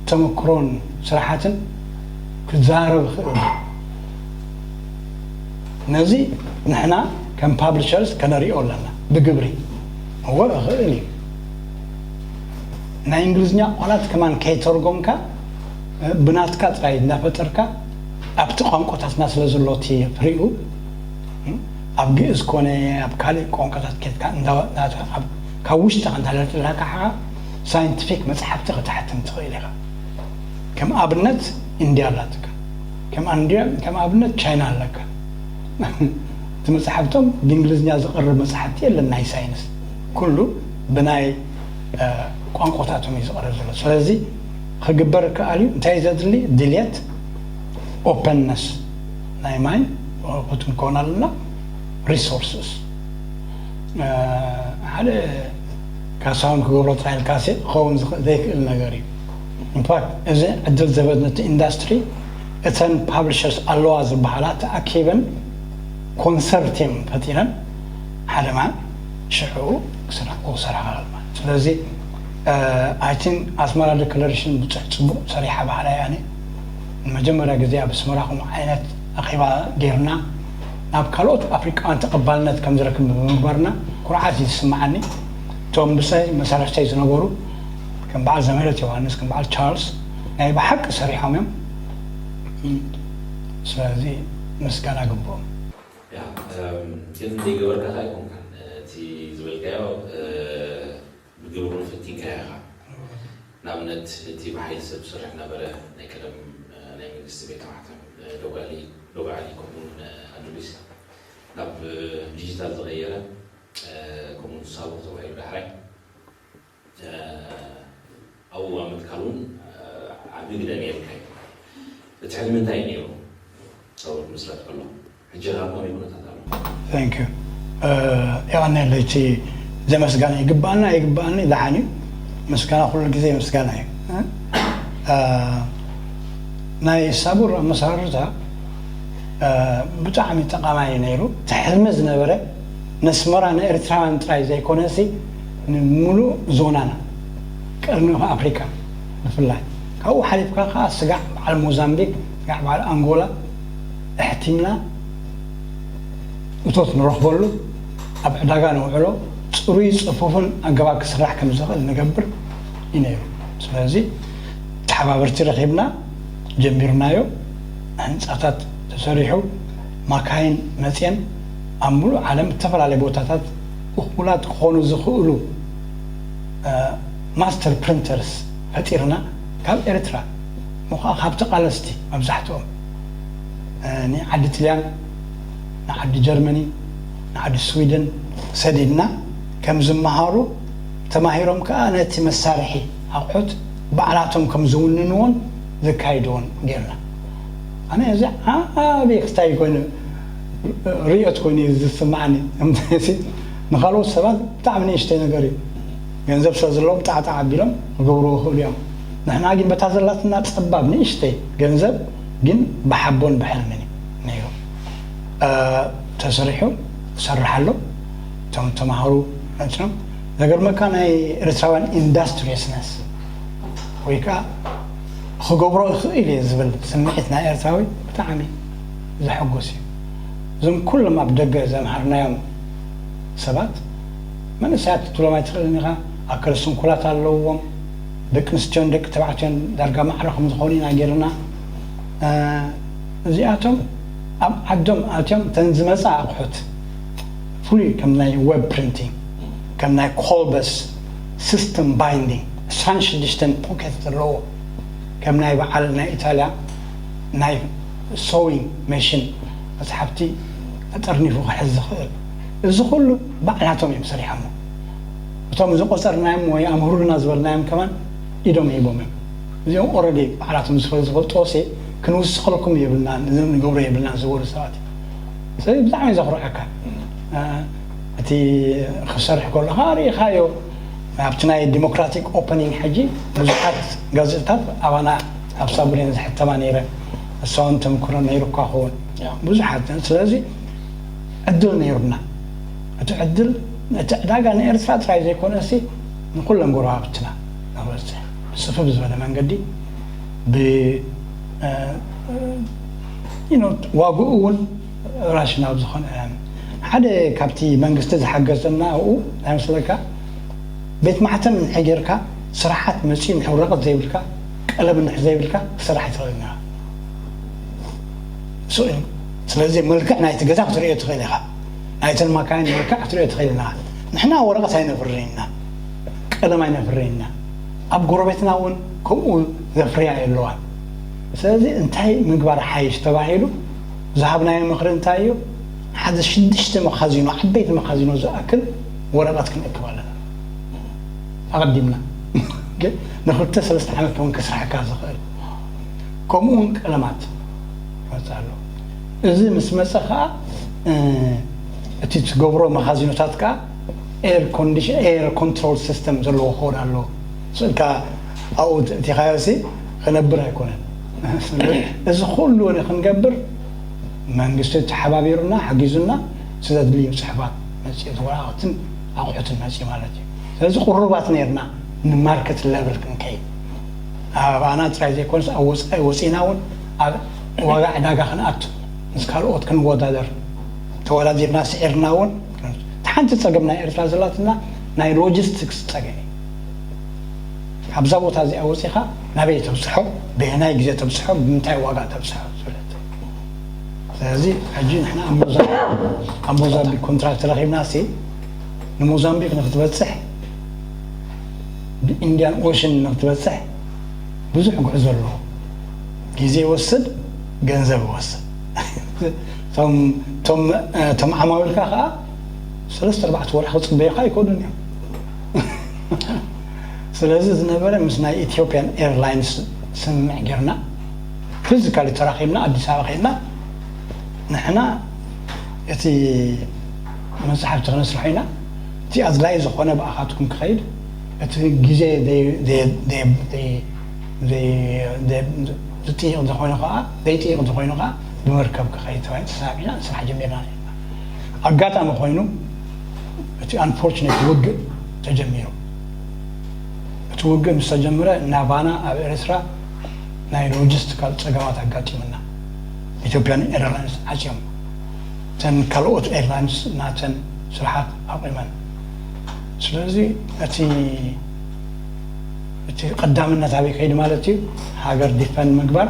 ተመክሮን ስራሓትን ክዛረብ ይኽእል። ነዚ ንሕና ከም ፓብሊሸርስ ከነሪኦ ኣለና ብግብሪ። እወ እኽእል እዩ። ናይ እንግሊዝኛ ቃላት ከማን ከይተርጎምካ ብናትካ ጥራይ እናፈጠርካ ኣብቲ ቋንቋታትና ስለ ዘሎ እቲ ፍሪኡ ኣብ ግእዝ ኮነ ኣብ ካልእ ቋንቋታት ኬድካ ካብ ውሽጥኻ እንዳለጥላካ ሓ ሳይንቲፊክ መፅሓፍቲ ክተሕትም ትኽእል ኢኻ። ከም ኣብነት ኢንድያ ኣላትካ፣ ከም ኣብነት ቻይና ኣለካ። እቲ መፅሓፍቶም ብእንግሊዝኛ ዝቐርብ መፅሓፍቲ የለን ናይ ሳይንስ፣ ኩሉ ብናይ ቋንቋታቶም እዩ ዝቐርብ ዘሎ። ስለዚ ክግበር ከኣል እዩ። እንታይ ዘድሊ ድልየት፣ ኦፐንነስ ናይ ማይ ክትንከውን ኣለና። ሪሶርስስ ሓደ ካሳሁን ክገብሮ ጥራይ ኢልካ ሲ ክኸውን ዘይክእል ነገር እዩ። ኢንፋክት እዚ ዕድል ዘበት ነቲ ኢንዳስትሪ እተን ፓብሊሸርስ ኣለዋ ዝበሃላ ተኣኪበን ኮንሰርቲየም ፈጢረን ሓደ ማን ሽዑ ክስራሕ ክሰርሓ ማለት። ስለዚ ኣይ ቲንክ ኣስመራ ዲክለሬሽን ብፅሕ ፅቡቅ ሰሪሓ ባህላ ያኔ ንመጀመርያ ግዜ ኣብ ኣስመራ ከምኡ ዓይነት ኣኼባ ጌርና ናብ ካልኦት ኣፍሪቃውያን ተቐባልነት ከም ዝረክብ ብምግባርና ኩርዓት እዩ ዝስምዓኒ። እቶም ብሰይ መሳርሕተይ ዝነበሩ ከም በዓል ዘምህረት ዮሃንስ ከም በዓል ቻርልስ ናይ ብሓቂ ሰሪሖም እዮም። ስለዚ ምስጋና ግብኦም። ግን ዘይገበርካ ኣይኮንካን እቲ ዝበልካዮ ብግብሩ ፈቲንካዮ ኢኻ። ንኣብነት እቲ ብሓይሊ ሰብ ዝሰርሕ ዝነበረ ናይ ቀደም ናይ መንግስቲ ቤት ማሕተም ዶጋሊ ከምኡውን ኣዱሊስ ናብ ዲጂታል ዝቐየረ ከምኡውን ሳቦር ተባሂሉ ዳሕራይ ኣብኡ ኣብ ምትካል እውን ዓቢ ግደ ነይሩካ እዩ። እቲ ሕልሚ እንታይ እዩ ነይሩ? ሳቦር ምስረት ከሎ ሕጂ ኸኣ ከመይ ኩነታት ኣሎ? Thank you። የቐንየለይ እቲ ዘመስጋና ይግባኣና ኣይግባኣኒ ደሓን እዩ። ምስጋና ኩሉ ግዜ ምስጋና እዩ። ናይ ሳቡር ኣመሰራርታ ብጣዕሚ ጠቓማይ እዩ ነይሩ። እቲ ሕልሚ ዝነበረ ነስመራ ንኤርትራውያን ጥራይ ዘይኮነሲ ንሙሉእ ዞናና ቀርኒ ኣፍሪካ ብፍላይ ካብኡ ሓሊፍካ ከዓ ስጋዕ በዓል ሞዛምቢክ ስጋዕ በዓል ኣንጎላ ኣሕቲምና እቶት ንረኽበሉ ኣብ ዕዳጋ ነውዕሎ ፅሩይ ፅፉፍን ኣገባብ ክስራሕ ከም ዝኽእል ንገብር እዩ ነይሩ። ስለዚ ተሓባበርቲ ረኺብና ጀሚርናዮ። ህንፃታት ተሰሪሑ ማካይን መፅየን ኣብ ሙሉእ ዓለም ዝተፈላለዩ ቦታታት እኹላት ክኾኑ ዝኽእሉ ማስተር ፕሪንተርስ ፈጢርና ካብ ኤርትራ ምዃ ካብ ተቓለስቲ መብዛሕትኦም ንዓዲ ጥልያን ንዓዲ ጀርመኒ ንዓዲ ስዊድን ሰዲድና ከም ዝመሃሩ ተማሂሮም ከዓ ነቲ መሳርሒ ኣቑሑት ባዕላቶም ከም ዝውንንዎን ዘካይድዎን ጌርና። ኣነ እዚ ዓብዪ ክስታይ ኮይኑ ርእየት ኮይኑ እዩ ዝስምዓኒ። ንካልኦት ሰባት ብጣዕሚ ንእሽተይ ነገር እዩ። ገንዘብ ስለ ዘለዎም ጣዕጣዕ ኣቢሎም ክገብርዎ ይኽእሉ እዮም። ንሕና ግን በታ ዘላትና ፀባብ ንእሽተይ ገንዘብ ግን ብሓቦን ብሕልምን እዩ ነይሩ። ተሰሪሑ ክሰርሕ ኣሎ። እቶም ተምሃሩ መፅኖም ዘገርመካ ናይ ኤርትራውያን ኢንዳስትሪየስነስ ወይ ከዓ ክገብሮ ይኽእል እየ ዝብል ስምዒት ናይ ኤርትራዊ ብጣዕሚ ዘሐጉስ እዩ። እዞም ኩሎም ኣብ ደገ ዘምሃርናዮም ሰባት መንእሰያት ትብሎም ኣይትኽእልን ኢኻ። ኣካለ ስንኩላት ኣለውዎም። ደቂ ኣንስትዮን ደቂ ተባዕትዮን ዳርጋ ማዕረ ከም ዝኾኑ ኢና ገይርና። እዚኣቶም ኣብ ዓዶም ኣትዮም እተን ዝመፃ ኣቑሑት ፍሉይ ከም ናይ ዌብ ፕሪንቲንግ፣ ከም ናይ ኮልበስ ሲስተም ባይንዲንግ ዕስራን ሽዱሽተን ፖኬት ዘለዎ፣ ከም ናይ በዓል ናይ ኢጣልያ ናይ ሶዊንግ መሽን መፅሓፍቲ ጠርኒፉ ክሕዝ ዝኽእል፣ እዚ ኩሉ ባዕላቶም እዮም ሰሪሖሞ። እቶም ዝቆፀርናዮም ወይ ኣምህሩልና ዝበልናዮም ከማን ኢዶም ሂቦም እዮም። እዚኦም ኦረዲ ባዕላቶም ዝፈ- ዝፈልጥዎ ሲ ክንውስኸልኩም የብልና፣ ንገብሮ የብልና ዝበሉ ሰባት እዮም። ስለዚ ብጣዕሚ ዘኹርዐካ እቲ ክሰርሕ ከለኻ ርኢኻዮ። ኣብቲ ናይ ዲሞክራቲክ ኦፐኒንግ ሕጂ ብዙሓት ጋዜጣታት ኣባና ኣብ ሳቡሬን ዝሕተማ ነይረ። እሳውን ተምክሮ ነይሩ እኳ ክኸውን ብዙሓት። ስለዚ ዕድል ነይሩና። እቲ ዕድል እቲ ዕዳጋ ንኤርትራ ጥራይ ዘይኮነ ሲ ንኩለን ጎረባብትና ንክበፅሕ ብፅፍፍ ዝበለ መንገዲ ብ ዋግኡ እውን ራሽናል ዝኾነ ሓደ ካብቲ መንግስቲ ዝሓገዘና ኣብኡ ናይ መስለካ ቤት ማሕተም እንድሕር ጌርካ ስራሓት መፅኡ እንድሕር ወረቐት ዘይብልካ ቀለም እንድሕር ዘይብልካ ክስራሕ ኣይትኽእልን ኢኻ። ስለዚ መልክዕ ናይቲ ገዛ ክትሪኦ ትኽእል ኢኻ። ናይተን ማካይን መልክዕ ክትሪኦ ትኽእል ኢኻ። ንሕና ወረቐት ኣይነፍርን ኢና፣ ቀለም ኣይነፍርን ኢና። ኣብ ጎረቤትና እውን ከምኡ ዘፍርያ የለዋን። ስለዚ እንታይ ምግባር ሓይሽ ተባሂሉ ዝሃብናዮ ምኽሪ እንታይ እዩ? ሓደ ሽዱሽተ መኻዚኖ፣ ዓበይቲ መኻዚኖ ዝኣክል ወረቐት ክንእክብ ኣለና። ኣቐዲምና ግን ንክልተ ሰለስተ ዓመት እውን ክስራሕካ ዝኽእል ከምኡ እውን ቀለማት ይመፅእ ኣሎ። እዚ ምስ መፀ ከዓ እቲ ትገብሮ መኻዚኖታት ከዓ ኤር ኮንዲሽን ኤር ኮንትሮል ሲስተም ዘለዎ ክኸውን ኣለዎ። ስእልካ ኣብኡ እቲኻዮ ሲ ክነብር ኣይኮነን። እዚ ኩሉ ክንገብር መንግስቲ ተሓባቢሩና ሓጊዙና ስለ ድልዩ ፅሕፋት መፅኡ ወረቓቕትን ኣቑሑትን መፅኡ ማለት እዩ። ስለዚ ቅሩባት ነርና ንማርኬት ለብል ክንከይድ ኣባና ጥራይ ዘይኮነስ ኣብ ወፃኢ ወፂና እውን ኣብ ዋጋ ዕዳጋ ክንኣቱ ምስ ካልኦት ክንወዳደር ተወዳዲርና ስዒርና እውን ሓንቲ ፀገም ናይ ኤርትራ ዘላትና ናይ ሎጂስቲክስ ፀገም እዩ። ኣብዛ ቦታ እዚኣ ወፂኻ ናበይ ተብፅሖ፣ ብየናይ ግዜ ተብፅሖ፣ ብምንታይ ዋጋ ተብፅሖ ዝብለት። ስለዚ ሕጂ ንሕና ኣብ ሞዛምቢክ ኮንትራክት ረኺብና ሲ ንሞዛምቢክ ንክትበፅሕ ብኢንዲያን ኦሽን ንክትበፅሕ ብዙሕ ጉዕዞ ኣለዎ። ግዜ ይወስድ፣ ገንዘብ ይወስድ። እቶም ዓማዊልካ ከዓ ሰለስተ ኣርባዕተ ወርሒ ክፅበዩካ ኣይክእሉን እዮም። ስለዚ ዝነበረ ምስ ናይ ኢትዮጵያን ኤርላይንስ ስምምዕ ጌርና ፊዚካሊ ተራኺብና ኣዲስ ኣበባ ኸይድና ንሕና እቲ መፅሓፍቲ ክነስርሖ ኢና። እቲ ኣድላይ ዝኾነ ብኣኻትኩም ክኸይድ እቲ ግዜ ዝጥይቕ ዝኾይኑ ከዓ ዘይጥይቕ ዝኾይኑ ከዓ ብመርከብ ክኸይድ ተባሂሉ ተሰማሚዕና ስራሕ ጀሚርና ነርና። ኣጋጣሚ ኮይኑ እቲ ኣንፎርችነት ውግእ ተጀሚሩ። እቲ ውግእ ምስ ተጀመረ ናባና ኣብ ኤርትራ ናይ ሎጂስቲካል ፀገማት ኣጋጢሙና። ኢትዮጵያን ኤርላይንስ ዓፅዮም እተን ካልኦት ኤርላይንስ ናተን ስራሓት ኣቑመን። ስለዚ እቲ እቲ ቀዳምነት ኣበይ ከይዱ ማለት እዩ? ሃገር ዲፈንድ ምግባር፣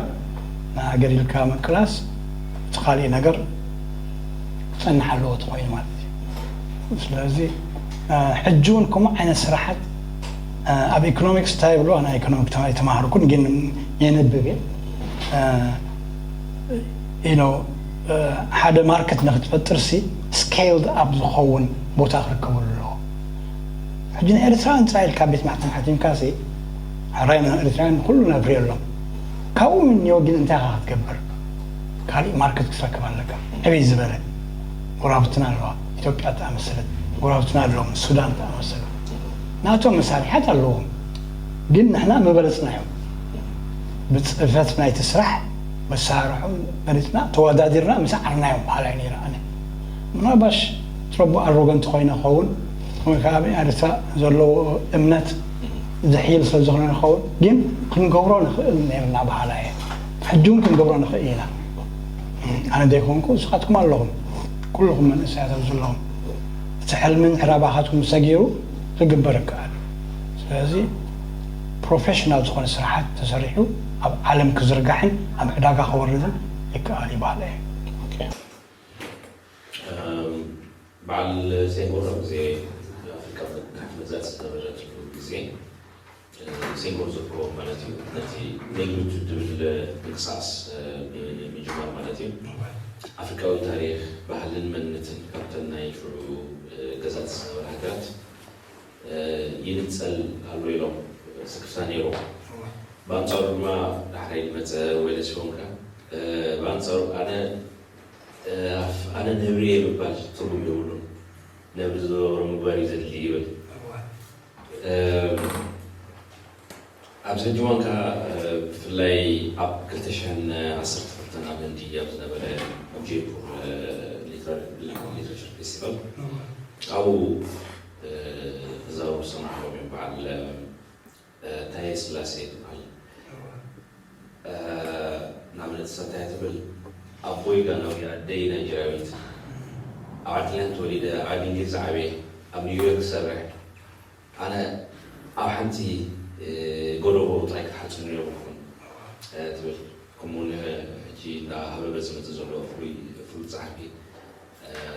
ንሃገር ኢልካ ምቅላስ፣ እቲ ካሊእ ነገር ክፀንሕ ኣለዎ ተኾይኑ ማለት እዩ። ስለዚ ሕጂ እውን ከምኡ ዓይነት ስራሓት ኣብ ኢኮኖሚክስ እንታይ ይብሉ? ኣነ ኢኮኖሚክ ተማሂር ተማሃርኩን ግን የንብብ እየ። ሓደ ማርኬት ንክትፈጥር ሲ ስኬልድ ኣፕ ዝኸውን ቦታ ክርከበሉ ኣለዎ። ሕጂ ንኤርትራውያን ጥራይ ኢልካ ቤት ማሕተም ሓቲምካ ሲ ሕራይ ኤርትራውያን ኩሉ ነፍርየሎም ካብኡ ምንዮ ግን እንታይ ኢኻ ክትገብር? ካሊእ ማርኬት ክትረክብ ኣለካ። ዕብይ ዝበለ ጎራብትና ኣለዋ። ኢትዮጵያ ተኣመሰለት ጎራብትና ኣለዎም ሱዳን ተኣመሰሉ ናቶም መሳርሕያት ኣለዎም። ግን ንሕና ምበለፅናዮም ብፅፈት ናይቲ ስራሕ መሳርሖም በሊፅና ተወዳዲርና ምስ ዓርናዮም በሃላይ ነይረ ኣነ። ምናልባሽ ትረቡ ኣሮገንት ኮይነ ኸውን ወይ ከዓ ኣብ ኤርትራ ዘለዎ እምነት ዝሕይል ስለ ዝኾነ ንኸውን ግን ክንገብሮ ንኽእል ነርና በሃላ እየ። ሕጂ እውን ክንገብሮ ንኽእል ኢና። ኣነ ዘይኮንኩ ንስኻትኩም ኣለኹም፣ ኩልኹም መንእሰያት ኣብዚ ዘለኹም፣ እቲ ሕልምን ዕራባኻትኩም ሰጊሩ ክግበር ይከኣል። ስለዚ ፕሮፌሽናል ዝኾነ ስራሓት ተሰሪሑ ኣብ ዓለም ክዝርጋሕን ኣብ ዕዳጋ ክወርድን ይከኣል ይበሃል እየ። በዓል ሴንጎር ኣብ ግዜ ኣፍሪካ መዛፅ ዝነበረትሉ ግዜ ሴንጎር ዝርከቦ ማለት እዩ። ነቲ ኔግሪቱድ ዝብል ምንቅስቃስ ብምጅማር ማለት እዩ። ኣፍሪካዊ ታሪክ፣ ባህልን መንነትን ካብተን ናይ ሽዑ ገዛእቲ ዝነበራ ሃገራት ይንፀል ኣሎ ኢሎም ስክፍታ ነይሮም። ብኣንፃሩ ድማ ዳሕራይ ዝመፀ ዌለስ ፎንካ ብኣንፃሩ ኣነ ኣነ ነብሪ እየ ምባል ትርጉም የብሉን። ነብሪ ዝገበሮ ምግባር እዩ ዘድሊ ይብል። ኣብዚ ሕጂ እዋን ከዓ ብፍላይ ኣብ ክልተ ሽሕን ዓሰርተ ክልተን ኣብ ህንዲ ኣብ ዝነበረ ኣብ ጀይፑር ሊትሬቸር ፌስቲቫል ኣብኡ ተዛረቡ ዝሰማዕኩም እዮም። በዓል ታየ ስላሴ ትበሃል። ንኣብነት እሳ እንታይ ትብል፣ ኣቦይ ጋናዊ ኣደይ ናይጀርያዊት፣ ኣብ ዓዲ ላንድ ተወሊደ ኣብ እንግሊዝ ዝዓበየ፣ ኣብ ኒውዮርክ ዝሰርሕ ኣነ ኣብ ሓንቲ ጎደቦ ጥራይ ክትሓጽብኒ የብልኩምን ትብል። ከምኡውን ሕጂ እንዳሃበበ ዝመጽእ ዘሎ ፍሉይ ፍሉጥ ጸሓፊ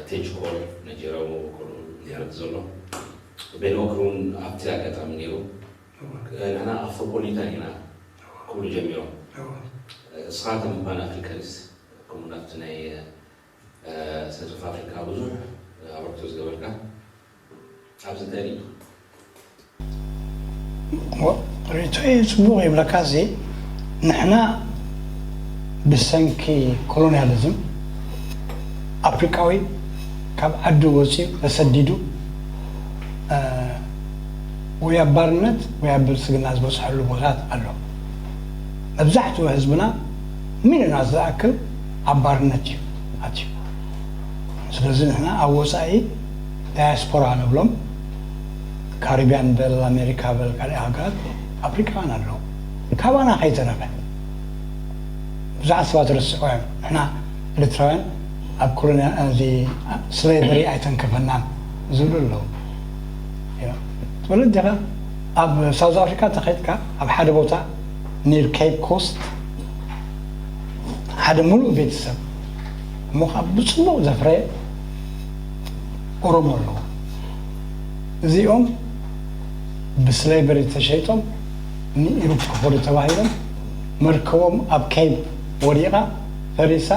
ቴጅ ኮል ናይጀርያዊ መበቆሉ ዝመጽእ ዘሎ ቤን ኦክር እውን ኣብቲ ኣጋጣሚ ነይሩ። ንሕና ኣፍሪኮፖሊታን ኢና ክብሉ ጀሚሮም። እስኻ ከም ፓን ኣፍሪካኒስት ከምኡ ናብቲ ናይ ሰንትራል ኣፍሪካ ብዙሕ ኣበርክቶ ዝገበርካ ኣብዚ እንታይ ሪኢኻ? ሪቶይ ፅቡቅ ይብለካ እዚ ንሕና ብሰንኪ ኮሎኒያሊዝም ኣፍሪቃዊ ካብ ዓዱ ወፂኡ ተሰዲዱ ወይ ኣብ ባርነት ወይ ኣብ ብልፅግና ዝበፅሐሉ ቦታት ኣሎ። መብዛሕትኡ ህዝብና ሚሊዮናት ዝኣክል ኣብ ባርነት እዩ ኣትዩ። ስለዚ ንሕና ኣብ ወፃኢ ዳያስፖራ ንብሎም ካሪብያን በል ኣሜሪካ በል ካልእ ሃገራት ኣፍሪቃውያን ኣለዉ። ካባና ከይተረፈ ብዙሓት ሰባት ረስዖ እዮም። ንሕና ኤርትራውያን ኣብ ኮሎኒያ እዚ ስሌቨሪ ኣይተንከፈናን ዝብሉ ኣለዉ። ትፈልጥ ዲኻ ኣብ ሳውዝ ኣፍሪካ ተኸድካ ኣብ ሓደ ቦታ ኒር ኬፕ ኮስት ሓደ ሙሉእ ቤተሰብ እሞ ካብ ብፅቡቕ ዘፍረየ ኦሮሞ ኣለዎ። እዚኦም ብስሌቨሪ ተሸይጦም ንኢሩፕ ክኸዱ ተባሂሎም መርከቦም ኣብ ኬፕ ወዲቓ ፈሪሳ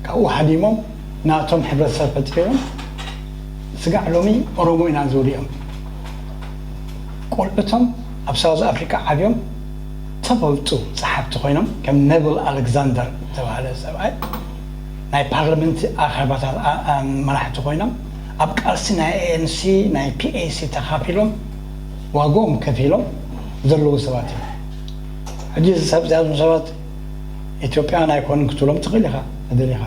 ካብኡ ሃዲሞም ናቶም ሕብረተሰብ ፈጢሮም ስጋዕ ሎሚ ኦሮሞ ኢና ዝብሉ እዮም። ቆልዑቶም ኣብ ሳውዝ ኣፍሪካ ዓብዮም ተፈልጡ ፀሓፍቲ ኮይኖም ከም ኔቭል ኣሌክዛንደር ዝተባሃለ ሰብኣይ ናይ ፓርላመንት ኣኼባታት መራሕቲ ኮይኖም ኣብ ቃልሲ ናይ ኤኤንሲ ናይ ፒኤሲ ተኻፊሎም ዋግኦም ከፊሎም ዘለዉ ሰባት እዮም። ሕጂ እዚ ሰብ እዚኣቶም ሰባት ኢትዮጵያውያን ኣይኮኑን ክትብሎም ትኽእል ኢኻ ተደሊኻ።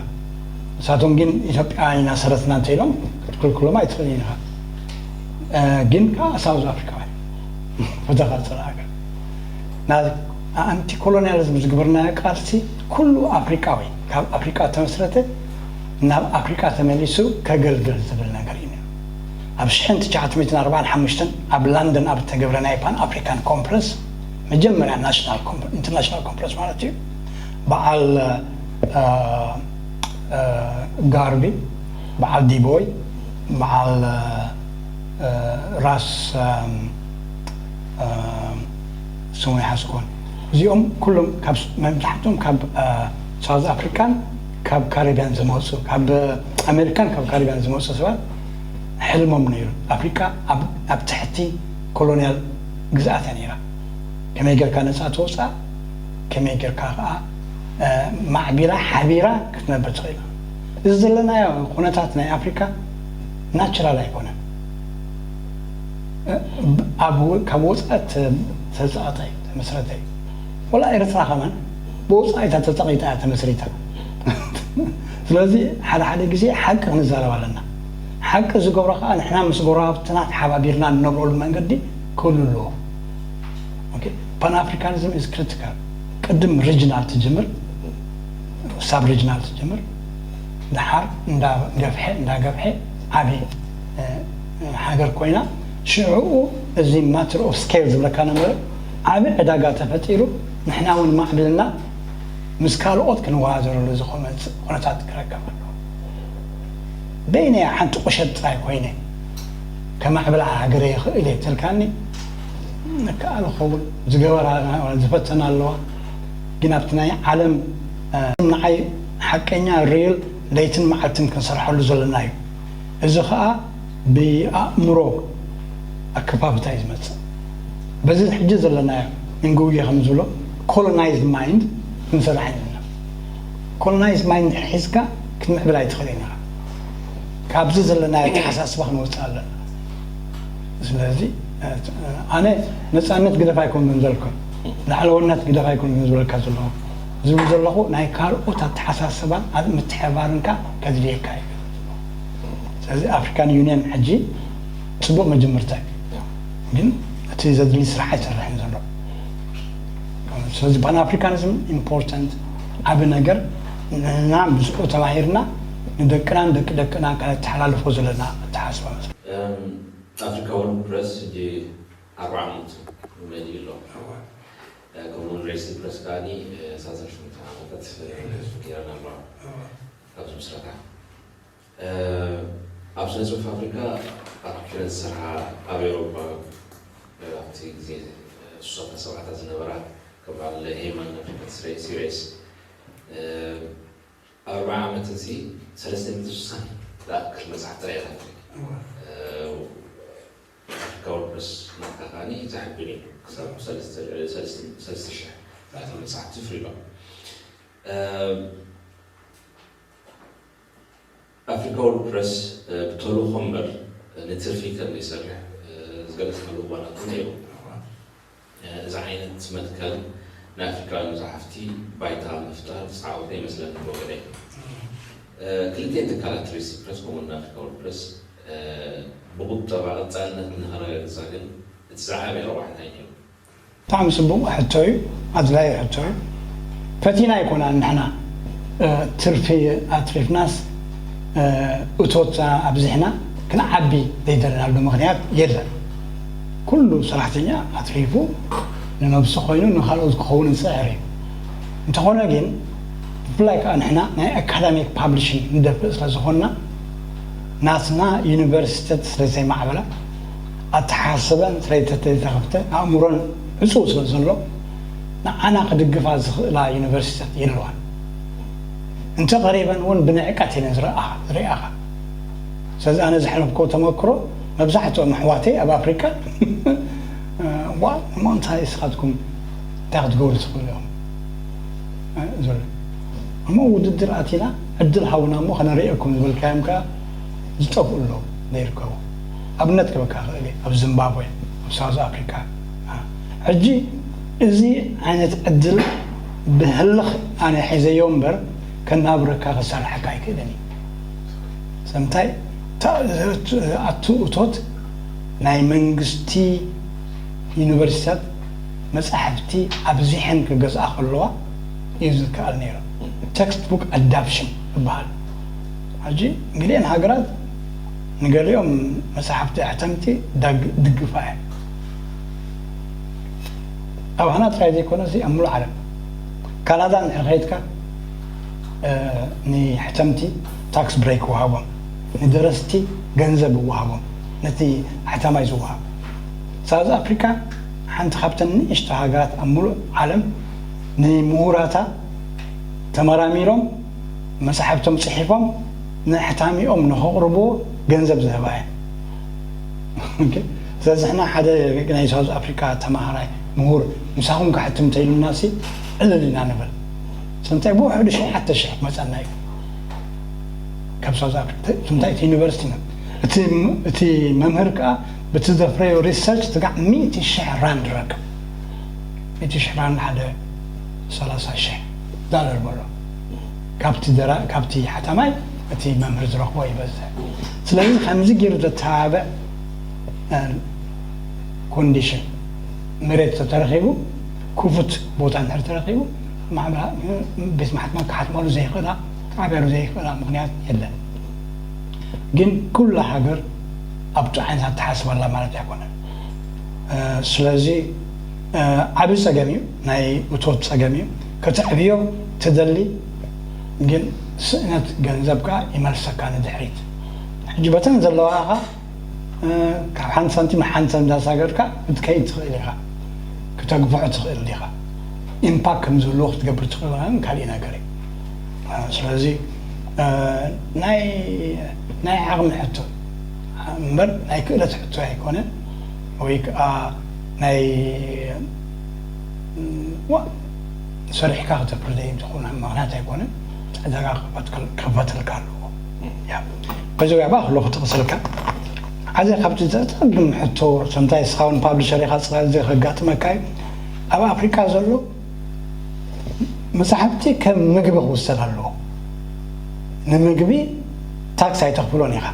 ንሳቶም ግን ኢትዮጵያውያን ኢና ሰረትና እንተኢሎም ክትክልክሎም ኣይትኽእልን ኢኻ። ግን ከዓ ሳውዝ ኣፍሪካውያን ፈተኻ ፅላእካ ኣንቲ ኮሎኒያሊዝም ዝግበርናዮ ቃልሲ ኩሉ ኣፍሪቃዊ ካብ ኣፍሪቃ ተመስረተ ናብ ኣፍሪቃ ተመሊሱ ከገልግል ዝብል ነገር እዩ። ኣብ ሽሕን ትሽዓተ ሚእትን ኣርባዓን ሓሙሽተን ኣብ ላንደን ኣብ እተገብረ ናይ ፓን ኣፍሪካን ኮንፈረንስ መጀመርያ ናሽናል ኢንተርናሽናል ኮንፈረንስ ማለት እዩ በዓል ጋርቢ በዓል ዲቦይ በዓል ራስ ስሙ ይሓስኮን እዚኦም ኩሎም መብዛሕትኦም ካብ ሳውዝ ኣፍሪካን ካብ ካሪብያን ዝመፁ ካብ ኣሜሪካን ካብ ካሪብያን ዝመፁ ሰባት ሕልሞም ነይሩ ኣፍሪካ ኣብ ትሕቲ ኮሎኒያል ግዝኣት እያ ነይራ ከመይ ጌርካ ነፃ ተውፅኣ ከመይ ጌርካ ከዓ ማዕቢላ ሓቢራ ክትነብር ትኽእል እዚ ዘለናዮ ኩነታት ናይ ኣፍሪካ ናቹራል ኣይኮነን ካብ ወፃኢ ተፃቐጠ ተመስረተ ወላ ኤርትራ ከማን ብወፃኢታት ተፃቒጣ እያ ተመስሪታ ስለዚ ሓደ ሓደ ግዜ ሓቂ ክንዛረብ ኣለና ሓቂ ዝገብሮ ከዓ ንሕና ምስ ጎረባብትና ተሓባቢርና ንነብረሉ መንገዲ ክህሉ ኣለዎ ፓን ኣፍሪካኒዝም ኢዝ ክሪቲካል ቅድም ሪጅናል ትጅምር ሳብ ሪጅናል ትጀምር፣ ድሓር እንዳገፍሐ እንዳገፍሐ ዓብዪ ሃገር ኮይና፣ ሽዑ እዚ matter of scale ዝብለካ ነበረ፣ ዓብዪ ዕዳጋ ተፈጢሩ፣ ንሕና እውን ማዕብልና ምስ ካልኦት ክንወዳደረሉ ዝኽእል ኩነታት ክረከብ ኣለዎ። በይነይ ሓንቲ ቁሸት ጥራይ ኮይነ ከማዕብላ ሃገረ ይኽእል እየ ትልካኒ፣ ከኣል ኸውን ዝገበራ ዝፈተና ኣለዋ። ግን ኣብቲ ናይ ዓለም ንዓይ ሓቀኛ ሪል ለይትን መዓልትን ክንሰርሐሉ ዘለና እዩ። እዚ ከዓ ብኣእምሮ ኣከፋፍታ እዩ ዝመፅእ። በዚ ሕጂ ዘለናዮ እንግውየ ከም ዝብሎ ኮሎናይዝ ማይንድ ክንሰርሕ ኣለና። ኮሎናይዝ ማይንድ ሒዝካ ክትምዕብል ኣይትኽእልን ኢኻ። ካብዚ ዘለናዮ ኣተሓሳስባ ክንወፅእ ኣለና። ስለዚ ኣነ ነፃነት ግደፍ ኣይኮንኩን ዘልኩ፣ ላዕለወነት ግደፍ ኣይኮንኩን ዝበለካ ዘለኹ፣ ዝብል ዘለኹ ናይ ካልኦት ኣተሓሳስባን ምትሕባርንካ ከድልየካ እዩ። ስለዚ ኣፍሪካን ዩኒየን ሕጂ ፅቡቅ መጀመርታ እዩ፣ ግን እቲ ዘድሊ ስራሕ ኣይሰርሕን ዘሎ። ስለዚ ፓን ኣፍሪካኒዝም ኢምፖርታንት ዓቢ ነገር ንሕና ምስኡ ተማሂርና ንደቅናን ደቂ ደቅናን ከነተሓላልፎ ዘለና ኣተሓሳስባ መስለኒ። ኣፍሪካ ወርልድ ፕረስ ሕጂ ኣርባዓ ዓመት መሊኡ ኣሎ። ከምኡውን ሬሲ ፕረስ ከዓኒ ሰላሳ ሸሞንተ ዓመታት ገይረን ኣለዋ ኣብዚ ምስረታ። ኣብ ስነ ጽሑፍ ኣፍሪካ ኣትኩረን ዝሰርሓ ኣብ ኤውሮጳ ኣብቲ ግዜ ስሳታት ሰብዓታት ዝነበራ ከም በዓል ሄይማን ኣፍሪካ ሲሪስ ኣብ ኣርባዓ ዓመት እዚ ሰለስተ ሚእቲ ስሳን ዝኣክል መጽሓፍ ጥራይ እያ ኣፍሪካ ኣፍሪካ ወርድ ፕረስ ናትካ ከዓኒ ዘሕብን እዩ ክሳብ ሰለስተ ሽሕ ዝኣክል መጽሓፍቲ ፍሪዶም ኣፍሪካ ወርድ ፕረስ ብተልእኾ እምበር ንትርፊ ከም ዘይሰርሕ ዝገለፅካሉ እዋናት እውን ነይሩ። እዚ ዓይነት መትከል ናይ ኣፍሪካውያን መፅሓፍቲ ባይታ ምፍጣር ዝተዓወተ ይመስለኒ ብወገነይ። ክልቲኤን ትካላት ሬሲ ፕረስ ከምኡ እውን ኣፍሪካ ወርድ ፕረስ ብቁጠባ ቀፃልነት ንኸረጋግፃ ግን እቲ ዝዓበየ ረብሓ እንታይ ነይሩ? ብጣዕሚ ፅቡቕ ሕቶ እዩ፣ ኣድላዪ ሕቶ እዩ። ፈቲና ኣይኮናን ንሕና ትርፊ ኣትሪፍናስ እቶት ኣብዚሕና ክንዓቢ ዘይደለናሉ ምኽንያት የለን። ኩሉ ሰራሕተኛ ኣትሪፉ ንነብሱ ኮይኑ ንኻልኦት ክኸውን ዝፅዕር እዩ። እንተኾነ ግን ብፍላይ ከዓ ንሕና ናይ ኣካዳሚክ ፓብሊሽንግ ንደፍእ ስለዝኾንና ናትና ዩኒቨርሲቲታት ስለዘይማዕበላ ኣተሓሳስበን ስለዘይተኸፍተ ኣእምሮን ዕፁው ስለዘሎ ንዓና ክድግፋ ዝኽእላ ዩኒቨርሲቲታት የለዋን። እንተቐሪበን እውን ብንዕቀት እየን ዝረኣኻ። ስለዚ ኣነ ዘሕለፍክዎ ተመክሮ መብዛሕትኦም ኣሕዋተይ ኣብ ኣፍሪካ ዋ እሞ እንታይ እስኻትኩም እንታይ ክትገብሩ ትኽእሉ ኢኹም ዝብል እሞ ውድድር ኣቲና ዕድል ሃቡና እሞ ከነርእየኩም ዝበልካዮም ከዓ ዝጠፍኡ ኣለዉ ዘይርከቡ ኣብነት ክበካ ክእል ኣብ ዚምባብወ ኣብ ሳውዝ ኣፍሪካ ሕጂ እዚ ዓይነት ዕድል ብህልኽ ኣነ ሒዘዮ እምበር ከናብረካ ክሰርሐካ ኣይክእልን እዩ ሰምታይ ኣቱ እቶት ናይ መንግስቲ ዩኒቨርሲታት መፃሕፍቲ ኣብዚሐን ክገዝኣ ከለዋ እዩ ዝከኣል ነይሩ። ቴክስት ቡክ ኣዳፕሽን ይበሃል። ሕጂ ገሊአን ሃገራት ንገሊኦም መፅሓፍቲ ኣሕተምቲ ድግፋ እየን። ኣብ ሃና ጥራይ ዘይኮነ እዚ ኣብ ሙሉእ ዓለም ካናዳ እንድሕር ከይድካ ንሕተምቲ ታክስ ብሬክ ይወሃቦም፣ ንደረስቲ ገንዘብ ይወሃቦም፣ ነቲ ኣሕታማይ ዝወሃብ። ሳውዝ ኣፍሪካ ሓንቲ ካብተን ንእሽቶ ሃገራት ኣብ ሙሉእ ዓለም ንምሁራታ ተመራሚሮም መፅሓፍቶም ፅሒፎም ንኣሕታሚኦም ንኸቕርብዎ ገንዘብ ዝህባ እየን። ስለዚ ሕና ሓደ ናይ ሳውዝ ኣፍሪካ ተማሃራይ ምሁር ምሳኹም ክሕትም እንተኢሉና ሲ ዕልል ኢና ንብል። ስለምንታይ ብውሕዱ ሸውዓተ ሽሕ ክመፀና እዩ ካብ ሳውዝ ኣፍሪካ። ስለምንታይ እቲ ዩኒቨርሲቲ እቲ መምህር ከዓ ብቲ ዘፍረዮ ሪሰርች ትጋዕ ሚእቲ ሽሕ ራንድ ረክብ። ሚእቲ ሽሕ ራንድ ሓደ ሰላሳ ሽሕ ዳለር በሎ ካብቲ ደራ ካብቲ ሓታማይ እቲ መምህር ዝረኽቦ ይበዝሕ። ስለዚ ከምዚ ገይሩ ዘተባብዕ ኮንዲሽን መሬት ተተረኺቡ ክፉት ቦታ እንድሕር ተረኺቡ ማሕበራ ቤት ማሕትማ ክሓትማሉ ዘይኽእላ ክዓብያሉ ዘይኽእላ ምኽንያት የለን። ግን ኩላ ሃገር ኣብቲ ዓይነት ኣተሓስባ ኣላ ማለት ኣይኮነን። ስለዚ ዓብዪ ፀገም እዩ፣ ናይ እቶት ፀገም እዩ። ከተዕብዮ ትደሊ፣ ግን ስእነት ገንዘብ ከዓ ይመልሰካ ንድሕሪት። ሕጂ በተን ዘለዋኻ ካብ ሓንቲ ሳንቲም ሓንቲ እንዳሳገድካ ክትከይድ ትኽእል ኢኻ፣ ክተግፍሖ ትኽእል ኢኻ። ኢምፓክት ከም ዝህልዎ ክትገብር ትኽእል ግን ካልእ ነገር እዩ። ስለዚ ናይ ናይ ዓቕሚ ሕቶ እምበር ናይ ክእለት ሕቶ ኣይኮነን። ወይ ከዓ ናይ ሰሪሕካ ክተፍርደ እዩ ትኾን ምኽንያት ኣይኮነን። ዕዳጋ ክኸፈትልካ ኣለዎ። በዚ ያባ ክሎ ክትቕስልካ ሓደ ካብቲ ዘፀግም ሕቶ ሰምታይ ስኻውን ፓብሊሸር ኢኻ ፅራይ እዚ ከጋጥመካ እዩ። ኣብ ኣፍሪካ ዘሎ መፅሓፍቲ ከም ምግቢ ክውሰድ ኣለዎ። ንምግቢ ታክስ ኣይተኽፍሎን ኢኻ።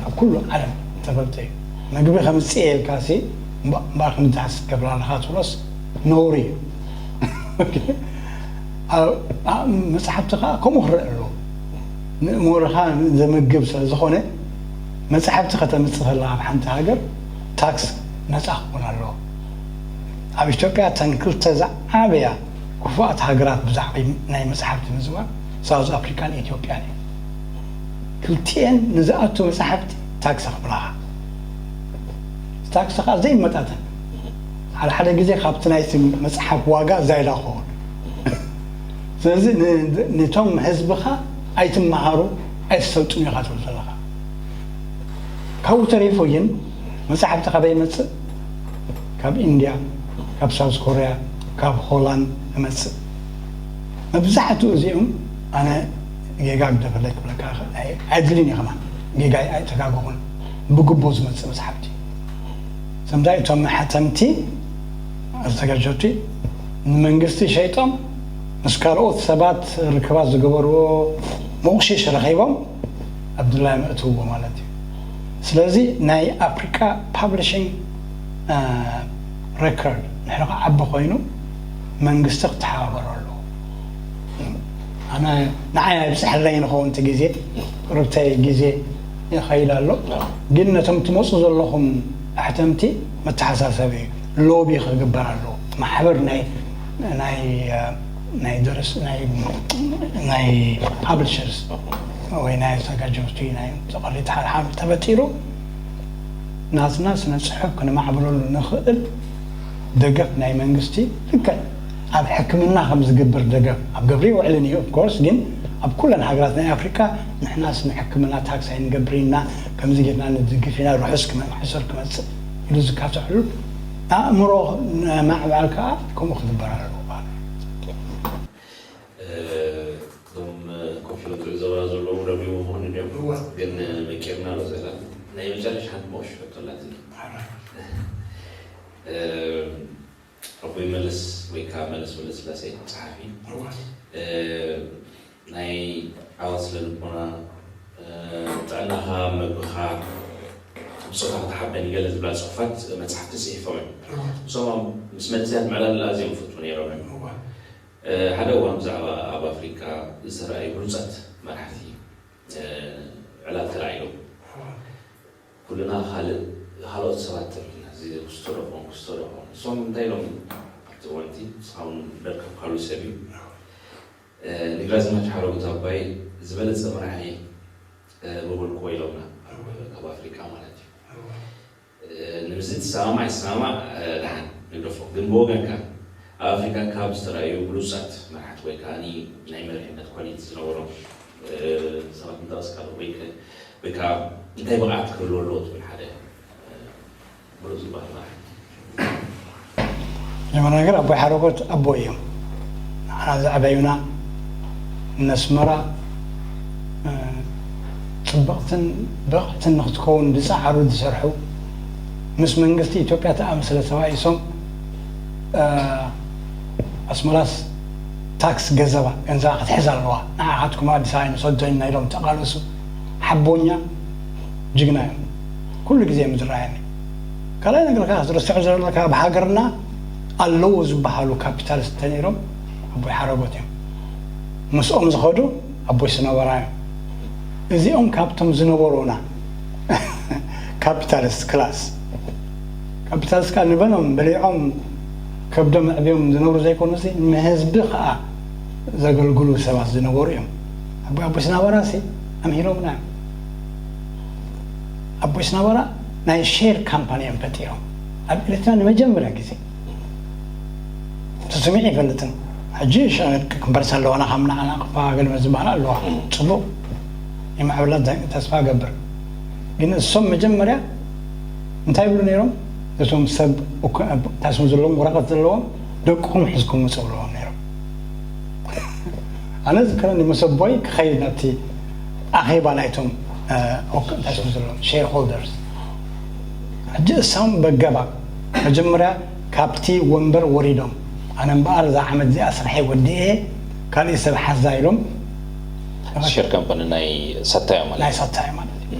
ኣብ ኩሉ ዓለም ተፈልጠ እዩ። ምግቢ ከምፅእ የልካ ሲ እምበኣር ከምዚ ሓስብ ገብራ ኣለኻ ትብሎስ ነውሪ እዩ። መፅሓፍቲ ከዓ ከምኡ ክረአ ኣለዎ። ንእምሮኻ ዘምግብ ስለ ዝኾነ መፅሓፍቲ ከተምፅእ ከለካ ኣብ ሓንቲ ሃገር ታክስ ነፃ ክኾን ኣለዎ። ኣብ ኢትዮጵያ እተን ክልተ ዝዓበያ ክፉኣት ሃገራት ብዛዕባ ናይ መፅሓፍቲ ምዝባር ሳውዝ ኣፍሪካን ኢትዮጵያን እዩ። ክልቲኤን ንዝኣቱ መፅሓፍቲ ታክስ ኣኽፍላኻ። ታክስ ከዓ ዘይመጣጠን ሓደ ሓደ ግዜ ካብቲ ናይቲ መፅሓፍ ዋጋ ዛይዳ ክኸውን። ስለዚ ነቶም ህዝብኻ ኣይትመሃሩ ኣይትሰልጥኑ ኢኻ ትብል ዘለኻ። ካብኡ ተሪፉ ግን መፅሓፍቲ ካበይ ይመፅእ? ካብ ኢንድያ፣ ካብ ሳውዝ ኮርያ፣ ካብ ሆላንድ ይመፅእ። መብዛሕትኡ እዚኦም ኣነ ጌጋ ግደፈለይ ክብለካ ኣይድልን እየ። ከማን ጌጋ ኣይተጋገኹን። ብግቡእ ዝመፅእ መፅሓፍቲ ሰምታይ እቶም ሓተምቲ ኣዘጋጀቲ ንመንግስቲ ሸይጦም ምስ ካልኦት ሰባት ርክባት ዝገበርዎ መቑሽሽ ረኺቦም ኣብ ድላይ መእትውዎ ማለት እዩ። ስለዚ ናይ ኣፍሪካ ፓብሊሽንግ ሬኮርድ ንሕና ዓቢ ኮይኑ መንግስቲ ክተሓባበሮ ኣለዎ። ኣነ ንዓይ ኣይብፅሐለይ ንኸውን እቲ ግዜ ርብተይ ግዜ ይኸይድ ኣሎ። ግን ነቶም ትመፁ ዘለኹም ኣሕተምቲ መተሓሳሰቢ እዩ። ሎቢ ክግበር ኣለዎ። ማሕበር ናይ ናይ ናይ ደርስ ናይ ናይ ፓብሊሸርስ ወይ ናይ ኣዘጋጀውቲ ናይ ተቐሪት ሓሓብ ተፈጢሩ ናትና ስነ ፅሑፍ ክንማዕብለሉ ንኽእል ደገፍ ናይ መንግስቲ ልክዕ ኣብ ሕክምና ከም ዝግብር ደገፍ ኣብ ግብሪ ይውዕልን እዩ ኦፍኮርስ ግን ኣብ ኩለን ሃገራት ናይ ኣፍሪካ ንሕናስ ንሕክምና ታክስ ኣይንገብር ኢና ከምዚ ጌርና ንድግፍ ኢና ርሑስ ሕሰር ክመፅእ ኢሉ ዝካተሕሉ ኣእምሮ ማዕባል ከዓ ከምኡ ክግበር ኣለዎ። እዞም ኮፍ ኢሎም ዝዕዘቡና ዘለዉ ረቢቦም ክኾኑ ድዮም? ግን መቂርና ኣሎ ዘላ ናይ መጨረሻ ሓንቲ መወሽ ሕቶ ኣላትኒ። ኣቦይ መለስ ወይ ከዓ መለስ ወለስላሴ ጸሓፊ ናይ ዓወት ስነ ልቦና ጥዕናኻ፣ መግብኻ፣ ብጾታ ክትሓበን ገለ ዝብላ ጽሑፋት መጽሓፍቲ ጽሒፎም እዮም። እሶም ምስ መንእሰያት ምዕላል ኣዝዮም ይፈትዉ ነይሮም እዮም። ሓደ እዋን ብዛዕባ ኣብ ኣፍሪቃ ዝተረኣዩ ብሉጻት መራሕቲ ዕላል ተላዒሎም ኩልና ካልእ ካልኦት ሰባት ተሪፍና እዚ ክስቶ ዶ ኾን ክስቶ ዶ ኾን እሶም እንታይ ኢሎም ኣብቲ እዋንቲ ንስኻ እውን ደርከብካሉ ሰብ እዩ ንግራዝማች ሓረጉት ኣባይ ዝበለፀ መራሒ ምበልክዎ ኢሎምና ካብ ኣፍሪቃ ማለት እዩ ንምዚ ትሰማማዕ ይሰማማዕ ደሓን ንግደፎ ግን ብወገንካ ኣብ ኣፍሪካ ካብ ዝተረኣዩ ብሉፃት መራሕቲ ወይ ከዓ ናይ መሪሕነት ኳሊቲ ዝነበሮም ሰባት ምጠቐስካ ዶ ወይ ወይ ከዓ እንታይ ብቕዓት ክህልዎ ኣለዎ ትብል ሓደ ብሉፅ ዝበሃል መራሒ መጀመሪያ ነገር ኣቦይ ሓረጎት ኣቦ እዮም። ንዓና ዘዕበዩና ነስመራ ፅብቕትን ብቕዕትን ንክትከውን ዝፀዓሩ ዝሰርሑ ምስ መንግስቲ ኢትዮጵያ ተኣምስለ ተባኢሶም ኣስመራስ ታክስ ገንዘባ ገንዘባ ክትሕዝ ኣለዋ ንዓኻትኩም ኣዲስ ኣበባ ንሰዶ ኢና ኢሎም ተቓለሱ ሓቦኛ ጅግና እዮም። ኩሉ ግዜ እዮም ዝረኣየኒ። ካልኣይ ነገር ከዓ ክትርስዖ ዘለካ ኣብ ሃገርና ኣለዉ ዝበሃሉ ካፒታሊስት ተነይሮም ኣቦይ ሓረጎት እዮም። ምስኦም ዝኸዱ ኣቦይ ስነወራ እዮም። እዚኦም ካብቶም ዝነበሩና ካፒታሊስት ክላስ፣ ካፒታሊስት ከዓ ንበኖም በሊዖም ከብዶም ኣዕብዮም ዝነብሩ ዘይኮኑ፣ ንህዝቢ ከዓ ዘገልግሉ ሰባት ዝነበሩ እዮም። ኣቦይ ኣቦይ ስነወራ ሲ ኣምሂሮምና እዮም። ኣቦይ ስነወራ ናይ ሼር ካምፓኒ እዮም ፈጢሮም ኣብ ኤርትራ ንመጀመርያ ግዜ። ተሰሚዑ ይፈልጥን። ሕጂ ክንበርስ ኣለዋና ካብ ንዓና ክፋ ገልመ ዝበሃላ ኣለዋ። ፅቡቅ ይማዕብላ ተስፋ ገብር። ግን እሶም መጀመርያ እንታይ ይብሉ ነይሮም? እቶም ሰብ ታስሙ ዘለዎም ወረቀት ዘለዎም ደቅኹም ሒዝኩም ምፁ ብለዎም ነይሮም። ኣነ ዝከረኒ ምስ ኣቦይ ክኸይድ ናብቲ ኣኼባ ናይቶም ታስሙ ዘለዎም ሼር ሆልደርስ። ሕጂ እሶም በገባ መጀመርያ ካብቲ ወንበር ወሪዶም፣ ኣነ እምበኣር እዛ ዓመት እዚኣ ስርሐይ ወዲኤ ካልእ ሰብ ሓዛ ኢሎም ሼር ካምፓኒ ናይ ሰታዮ ማለት ናይ ሰታዮ ማለት እዩ።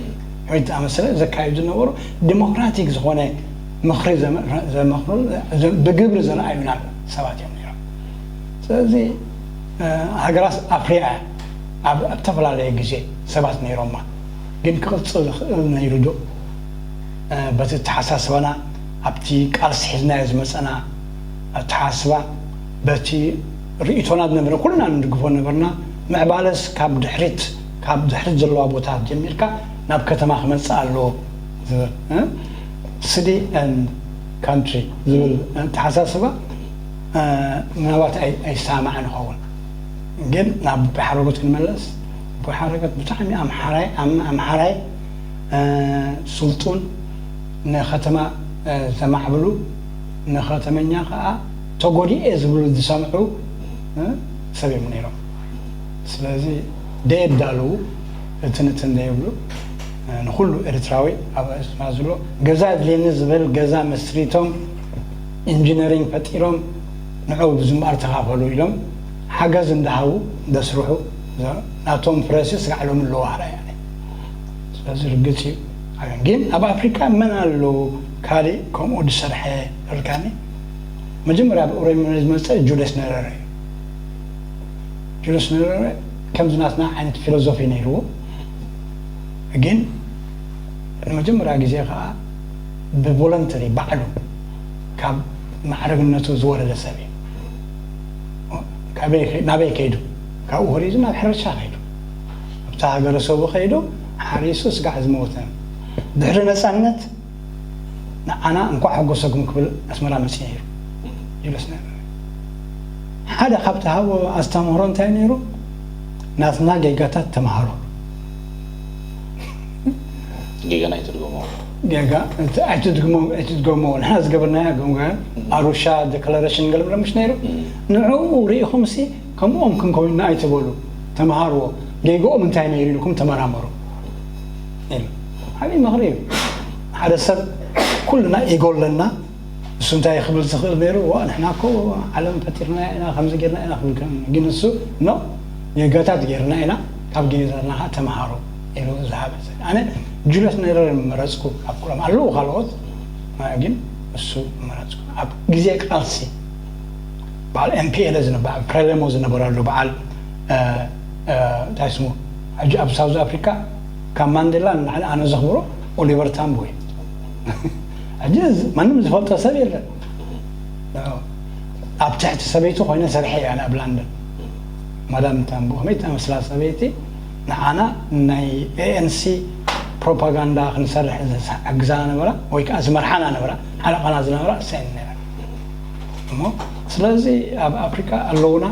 ወይ ዝኣመሰለ ዘካይዱ ዝነበሩ ዲሞክራቲክ ዝኾነ ምኽሪ ዘመ- ዘመኽሩ ብግብሪ ዘርኣዩና ሰባት እዮም ነይሮም። ስለዚ ሃገራት ኣፍሪቃ ኣብ ኣብ ዝተፈላለየ ግዜ ሰባት ነይሮማ፣ ግን ክቕፅል ዝኽእል ነይሩ ዶ? በቲ ኣተሓሳስባና ኣብቲ ቃልሲ ሒዝናዮ ዝመፀና ኣተሓሳስባ በቲ ርእይቶና ዝነበረ ኩልና ንድግፎ ነበርና። ምዕባለስ ካብ ድሕሪት ካብ ድሕሪት ዘለዋ ቦታት ጀሚርካ ናብ ከተማ ክመፅእ ኣለዎ ዝብል ሲቲ ኤንድ ካንትሪ ዝብል ኣተሓሳስባ ምናልባት ኣይሰማማዕን ይኸውን። ግን ናብ ኣቦይ ሓረጎት ክንመለስ፣ ኣቦይ ሓረጎት ብጣዕሚ ኣምሓራይ ኣምሓራይ ስልጡን፣ ንከተማ ዘማዕብሉ፣ ንከተመኛ ከዓ ተጎዲኤ ዝብሉ ዝሰምዑ ሰብ እዮም ነይሮም። ስለዚ ደየዳልዉ፣ እትንትን ደየብሉ፣ ንኩሉ ኤርትራዊ ኣብ ኣስመራ ዘሎ ገዛ የድልየኒ ዝብል ገዛ መስሪቶም፣ ኢንጂነሪንግ ፈጢሮም፣ ንዑ ብዝምባር ተኻፈሉ ኢሎም ሓገዝ እንዳሃቡ እንደስርሑ፣ ናቶም ፍረሲ ስጋዕ ሎሚ ኣለዎ ሓራይ ኣነ። ስለዚ ርግጽ እዩ። ግን ኣብ ኣፍሪካ መን ኣሎ ካሊእ ከምኡ ዝሰርሐ? እልካኒ መጀመርያ ኣብ ኦሮሚያ ዝመፀ ጁልየስ ነረረ እዩ። ጁልየስ ነረረ ከምዚ ናትና ዓይነት ፊሎዞፊ ነይርዎ፣ ግን ንመጀመርያ ግዜ ከዓ ብቮለንተሪ ባዕሉ ካብ ማዕረግነቱ ዝወረደ ሰብ እዩ። ናበይ ከይዱ? ካብኡ ወሪዱ ናብ ሕርሻ ከይዱ፣ ኣብቲ ሃገረሰቡ ከይዱ ሓሪሱ ስጋዕ ዝመወተ። ድሕሪ ነፃነት ንዓና እንኳዕ ሓጎሰኩም ክብል ኣስመራ መፅኡ ነይሩ። ጁልየስ ነረረ ሓደ ካብ ዝሃቦ ኣስተምህሮ እንታይ ነይሩ? ናትና ጌጋታት ተምሃሩ። ጌጋና ኣይትድገሞ። ጌጋ ኣይትድገሞ። ንሕና ዝገበርናዮ ገምጋም ኣሩሻ ዲክለሬሽን ገለ ምሽ ነይሩ። ንዕኡ ርኢኹም ሲ ከምኦም ክንከውንና ኣይትበሉ፣ ተምሃርዎ፣ ጌግኦም እንታይ ነይሩ ኢልኩም ተመራመሩ። ዓብዪ ምኽሪ እዩ። ሓደ ሰብ ኩልና ኢጎ ኣለና። እሱ እንታይ ክብል ዝኽእል ነይሩ? ዋ ንሕና እኮ ዓለም ፈጢርና ኢና ከምዚ ጌርና ኢና ክብል ግን እሱ ኖ፣ ጌጋታት ጌርና ኢና፣ ካብ ጌጋታትና ከዓ ተምሃሩ ኢሉ ዝሃበ ሰብ። ኣነ ጁልየስ ነረር መረፅኩ። ካብ ኩሎም ኣለዉ ካልኦት፣ ግን እሱ መረፅኩ። ኣብ ግዜ ቃልሲ በዓል ኤምፒኤለ ዝነበ ፍሬሊሞ ዝነበረሉ በዓል እንታይ ስሙ ሕጂ ኣብ ሳውዝ ኣፍሪካ ካብ ማንዴላ ንላዕሊ ኣነ ዘኽብሮ ኦሊቨር ታምቦ እዩ። ሕጂ ማንም ዝፈልጦ ሰብ የለን። ኣብ ትሕቲ ሰበይቲ ኮይነ ሰርሐ እየ ኣነ ኣብ ላንደን። ማዳም ታምቦ ከመይ ትመስላ ሰበይቲ ንዓና ናይ ኤኤንሲ ፕሮፓጋንዳ ክንሰርሕ ዝሕግዛና ነበራ ወይ ከዓ ዝመርሓና ነበራ፣ ሓለቓና ዝነበራ እሰን ነይረን። እሞ ስለዚ ኣብ ኣፍሪካ ኣለውና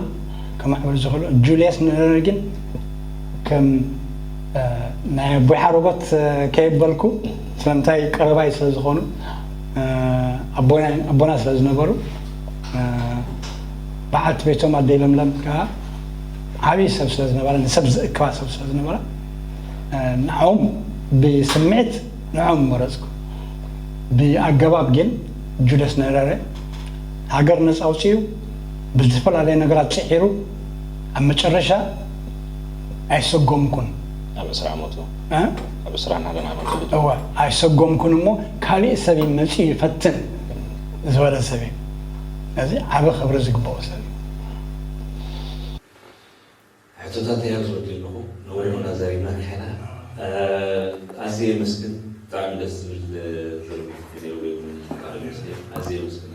ከማዕብል ዝኽእሉ። ጁልየስ ነረር ግን ከም ናይ ኣቦይ ሓረጎት ከየበልኩ ስለምንታይ ቀረባይ ስለ ዝኾኑ ኣቦና ስለ ዝነበሩ በዓልቲ ቤቶም ኣደይ ለምለም ከዓ ዓብዪ ሰብ ስለ ዝነበረ ንሰብ ዝእክባ ሰብ ስለ ዝነበረ ንዖም ብስምዒት ንዖም መረፅኩ። ብኣገባብ ግን ጁልየስ ነረረ ሃገር ነፃ ኣውፂኡ ብዝተፈላለየ ነገራት ፅዒሩ ኣብ መጨረሻ ኣይሰጎምኩን። ኣብ ዕስራ ዓመቱ ኣብ ዕስራ ሓደ ዓመቱ እወ ኣይሰጎምኩን እሞ ካሊእ ሰብ እዩ መፂኡ ይፈትን ዝበለ ሰብ እዩ። እዚ ዓብ ክብሪ ዝግበኦ ሰብ እዩ። ሕቶታት እያ ዝወዲ ኣለኹ። ነዊሕ ኢና ዘሪብና ንሕና። ኣዝየ የመስግን። ብጣዕሚ ደስ ዝብል ዘረባ ነይሩ። ኣዝየ የመስግን።